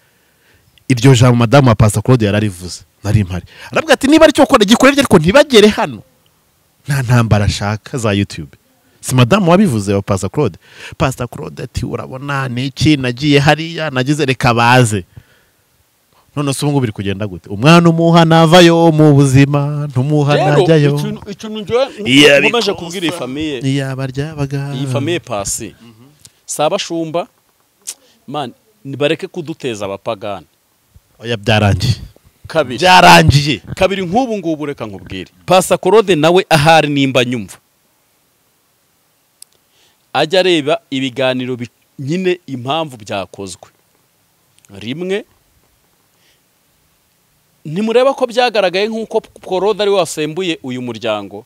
Iryo jambo madamu wa Pastor Claude yararivuze nari mpari, aravuga ati niba aricyo ukora gikore ariko ntibagere hano, nta ntambara ashaka za YouTube. Si madamu wabivuze wa Pastor Claude? Pastor Claude ati urabona niki nagiye hariya nagize reka baze. None se ubu biri kugenda gute? Umwana umuha navayo mu buzima, ntumuha najyayo. Ikintu njye nkomeje kubwira iyi famille, iyabaryabaga iyi famille pasi sabashumba man, nibareke kuduteza abapagani. Oya byarangiye. Kabiri byarangiye. Kabiri nk'ubu ngubu reka nkubwire, Pastor Korode nawe ahari nimba nyumva ajya areba ibiganiro nyine impamvu byakozwe. Rimwe ntimureba ko byagaragaye nk'uko Korode ari wasembuye uyu muryango,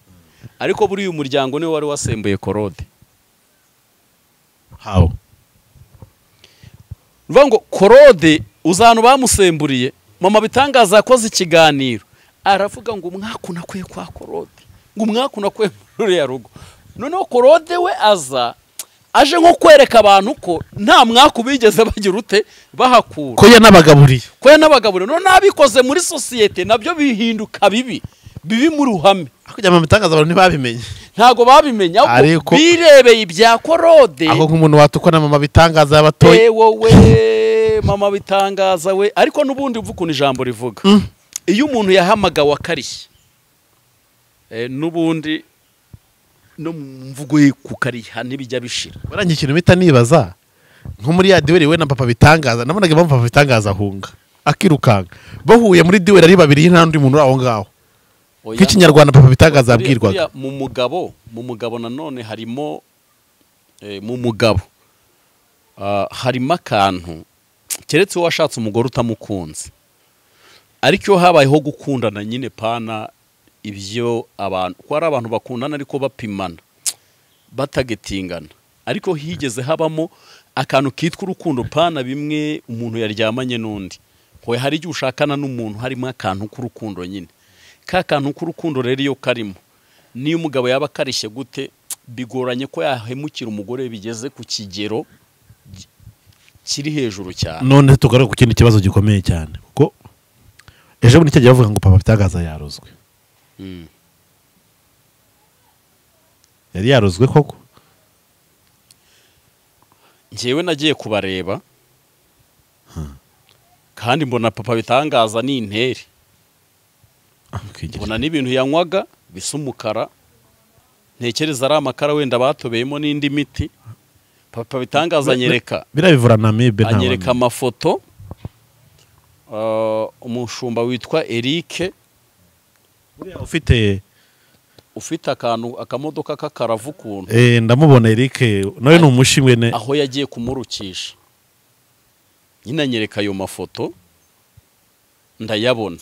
ariko buri uyu muryango niwe wari wasembuye Korode. How? Ngo Korode Uzantu bamusemburiye mama bitangaza yakoze ikiganiro aravuga ngo umwaku nakwiye kwa Korode, ngo umwaku nakwiye muri ya rugo. Noneho Korode we aza aje nko kwereka abantu ko nta mwaku bigeze bagira ute bahakura, ko yanabagaburiye, ko yanabagaburiye. None nabikoze muri societe nabyo bihinduka bibi bibi mu ruhame. Akujya mama bitangaza abantu ntibabimenye, ntago babimenye, ahubwo birebeye ibya Korode. Aho nk'umuntu watukwa na mama bitangaza yabatoye wowe mama bitangaza we. Ariko nubundi uvuga ukuntu ijambo rivuga, iyo umuntu yahamagawe akarishye nubundi no mvugo ye kukariha ntibijya bishira. Barangiye ikintu mpita nibaza nko muri ya duel we na papa bitangaza, nabonaga impamvu papa bitangaza ahunga akirukanka, bahuye muri duel ari babiri nta ndi muntu aho ngaho. Nk'ikinyarwanda papa bitangaza abwirwaga mu mugabo nanone harimo mu mugabo harimo akantu keretse washatse umugore utamukunze, ariko iyo habayeho gukundana nyine pana ibyo abantu ko ari abantu bakundana ariko bapimana batagetingana, ariko higeze habamo akantu kitwa urukundo pana bimwe umuntu yaryamanye n'undi. Hoye hari igihe ushakana n'umuntu harimo akantu k'urukundo nyine, ka kantu k'urukundo rero iyo karimo niyo umugabo yaba akarishye gute bigoranye ko yahemukira umugore bigeze ku kigero kiri hejuru cyane. None tugaruka ku kindi kibazo gikomeye cyane, kuko ejo bundi cyagiye bavuga ngo papa bitangaza yarozwe. Yari yarozwe koko? Njyewe nagiye kubareba kandi mbona papa bitangaza ni intere, mbona n'ibintu yanywaga bisa umukara, ntekereza ari amakara wenda batobeyemo n'indi miti. Papa bitangaza anyereka birabivura namibe, anyereka amafoto umushumba witwa Eric ufite akantu akamodoka kakaravu kuntu. Ndamubona Eric nawe ni umushimwe ne aho yagiye kumurukisha nyine anyereka ayo mafoto ndayabona.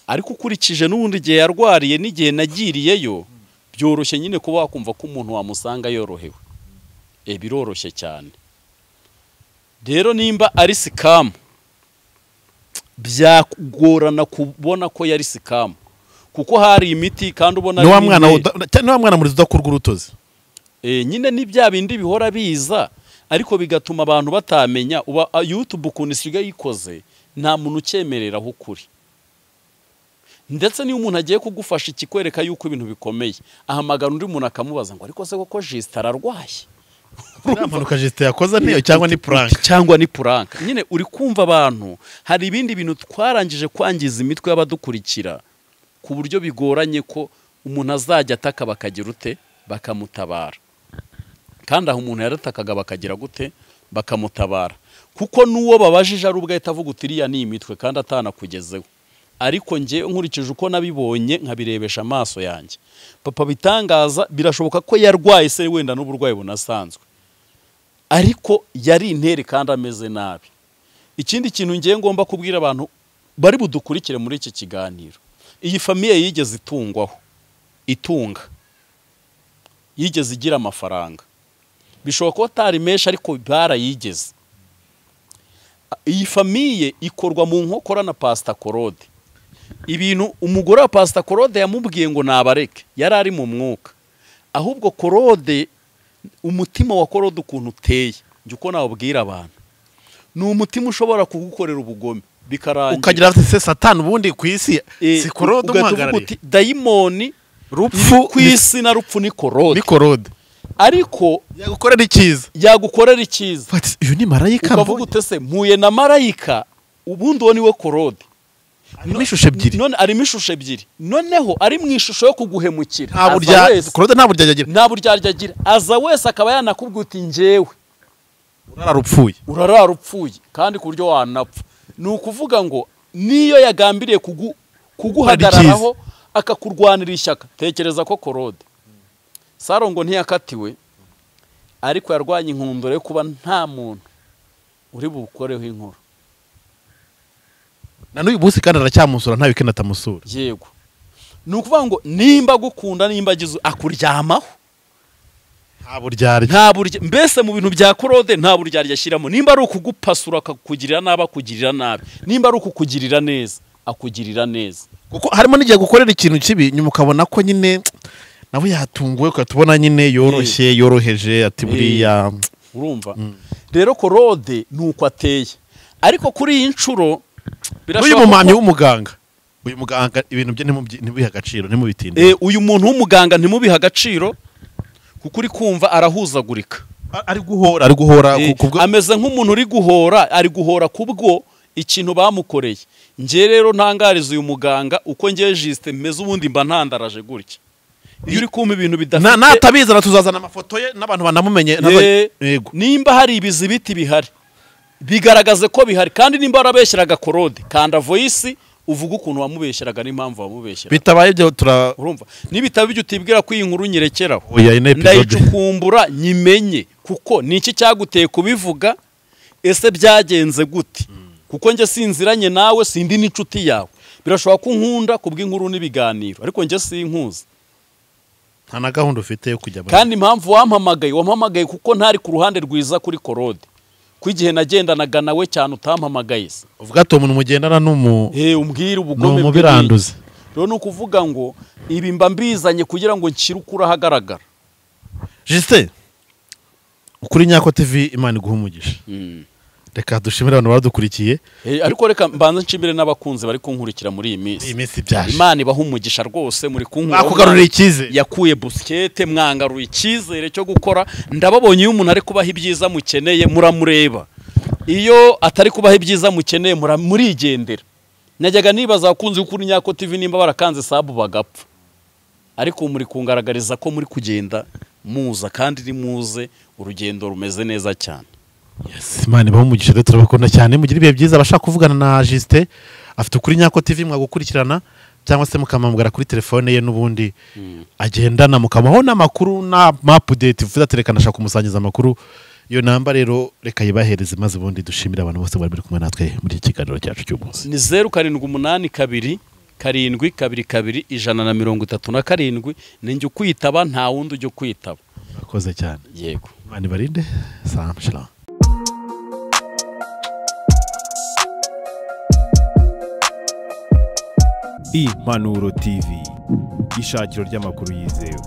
Ariko ukurikije n'ubundi gihe yarwariye n'igihe nagiriyeyo byoroshye nyine kuba wakumva ko umuntu wamusanga yorohewe. Biroroshye cyane. Rero nimba ari scam byagorana kubona ko yari scam, kuko hari imiti kandi ubona ni wa mwana muri udakurwa urutozi. Nyine ni bya bindi bihora biza ariko bigatuma abantu batamenya. Uba YouTube ukuntu isigaye ikoze nta muntu ucyemereraho ukuri, ndetse niyo umuntu agiye kugufasha ikikwereka yuko ibintu bikomeye ahamagara undi muntu akamubaza ngo ariko se koko Justin ararwaye? Mpanuka Justin yakoze niyo cyangwa ni prank? Cyangwa ni prank nyine. Uri kumva abantu hari ibindi bintu twarangije kwangiza imitwe y'abadukurikira ku buryo bigoranye ko umuntu azajya ataka bakagira ute bakamutabara, kandi aho umuntu yaratakaga bakagira gute bakamutabara, kuko n'uwo babajije ari ubwo ahita avuga uti iriya ni imitwe kandi atanakugezeho. Ariko nge nkurikije uko nabibonye nkabirebesha amaso yanjye, papa bitangaza birashoboka ko yarwaye se wenda n'uburwayi bunasanzwe, ariko yari intere kandi ameze nabi. Ikindi kintu ngiye ngomba kubwira abantu bari budukurikire muri iki kiganiro, iyi famiye yigeze itungwaho itunga, yigeze igira amafaranga, bishoboka ko atari menshi ariko barayigeze. Iyi famiye ikorwa mu nkokora na Pastor Korode. Ibintu umugore wa Pastor Korode yamubwiye ngo nabareke, yari ari mu mwuka. Ahubwo Korode, umutima wa Korode ukuntu uteye, njye uko nawubwira abantu, ni umutima ushobora kugukorera ubugome bikarangira ukagira ati se Satani ubundi ku isi si Korode umuhagarariye, dayimoni rupfu ku isi na rupfu ni Korode, ni Korode. Ariko yagukorera icyiza, yagukorera icyiza. Uyu ni marayika, ukavuga ute se mpuye na marayika, ubundi uwo niwe Korode. Arimo ishusho ebyiri, none arimo ishusho ebyiri, noneho ari mu ishusho yo kuguhemukira. Nta burya Korode nta burya agira, nta burya agira. Aza wese akaba yanakubwira uti njyewe urararupfuye, urararupfuye kandi ku buryo wanapfa. Ni ukuvuga ngo niyo yagambiriye kuguhagararaho akakurwanira ishyaka. Tekereza ko Korode Sarongo ntiyakatiwe, ariko yarwanye inkundura yo kuba nta muntu uri bukoreho inkuru. Na n'uyu munsi kandi aracyamusura, nta weekend atamusura. Yego. Ni ukuvuga ngo nimba gukunda nimba agize akuryamaho. Nta buryarya. Nta burya, mbese mu bintu bya Claude nta buryarya ashyiramo. Nimba ari ukugupasura akakugirira nabi akugirira nabi, nimba ari ukukugirira neza akugirira neza. Kuko harimo n'igihe gukorera ikintu kibi nyuma ukabona ko nyine nawe yatunguwe, ukatubona nyine yoroshye yoroheje ati buriya. Urumva rero Claude nuko ateye. Ariko kuri iyi nshuro uyu mumamyi w'umuganga, uyu muganga ibintu bye ntimubihe agaciro, ntimubitinde. Uyu muntu w'umuganga ntimubihe agaciro kuko uri kumva arahuzagurika, ari guhora, ari guhora ameze nk'umuntu uri guhora, ari guhora kubwo ikintu bamukoreye. Nge rero ntangariza uyu muganga uko nge Justin meze, ubundi mba ntandaraje gutya. Iyo uri kumva ibintu bidafite natabizana tuzazana amafoto ye n'abantu banamumenye. Yego, nimba hari ibizibiti bihari bigaragaze ko bihari, kandi nimba warabeshyiraga Claude kanda voice uvuga ukuntu wamubeshyiraga n'impamvu wamubeshyiraga. Bitabaye ibyo tura urumva nibitaba ibyo utibwira ko iyi nkuru nyirekeraho ndayicukumbura nyimenye, kuko niki cyaguteye kubivuga, ese byagenze gute? Kuko nge sinziranye nawe, sindi n'inshuti yawe. Birashoboka ko unkunda kubw'inkuru n'ibiganiro, ariko nge sinkuzi. Nta na gahunda ufite yo kujya. Kandi impamvu wampamagaye, wampamagaye kuko ntari ku ruhande rwiza kuri Claude. Ko igihe nagendanaga nawe cyane utampamagaye se. Uvuga ati umuntu mugendana n'umu umbwira ubugome bw'ibiranduze. Rero ni ukuvuga ngo ibi mba mbizanye kugira ngo nshyire ukuri ahagaragara. Justin, Ukuri Nyako TV, Imana iguhe umugisha. Reka dushimire abantu badukurikiye. Ariko reka mbanze nshimire n'abakunzi bari kunkurikira muri iyi minsi. Iyi minsi byaje. Imana ibaha umugisha rwose, muri kunkura. Bakugarurira icyizere. Yakuye busikete, mwangaruye icyizere cyo gukora. Ndababonye iyo umuntu ari kubaha ibyiza mukeneye muramureba. Iyo atari kubaha ibyiza mukeneye murigendera. Najyaga nibaza abakunzi b'Ukuri Nyako TV nimba barakanze sabu bagapfa. Ariko muri kungaragariza ko muri kugenda muza, kandi ni muze urugendo rumeze neza cyane. Yes, Imana ibahe umugisha rero, turabakunda cyane, mugira ibihe byiza. Abashaka kuvugana na Justin afite Ukuri Nyako TV mwagukurikirana, cyangwa se mukamamugara kuri telefone ye n'ubundi agendana, mukamuha n'amakuru na update vuza terekana ashaka kumusangiza amakuru. Iyo namba rero reka yibahereze, maze ubundi dushimira abantu bose bari kumwe natwe muri iki kiganiro cyacu cy'umunsi. Ni 0782 722 137, ninjye ukwitaba nta wundi ujye kwitaba. Murakoze cyane. Yego. Imana ibarinde. Salam shalom. Impanuro TV, ishakiro ry'amakuru yizewe.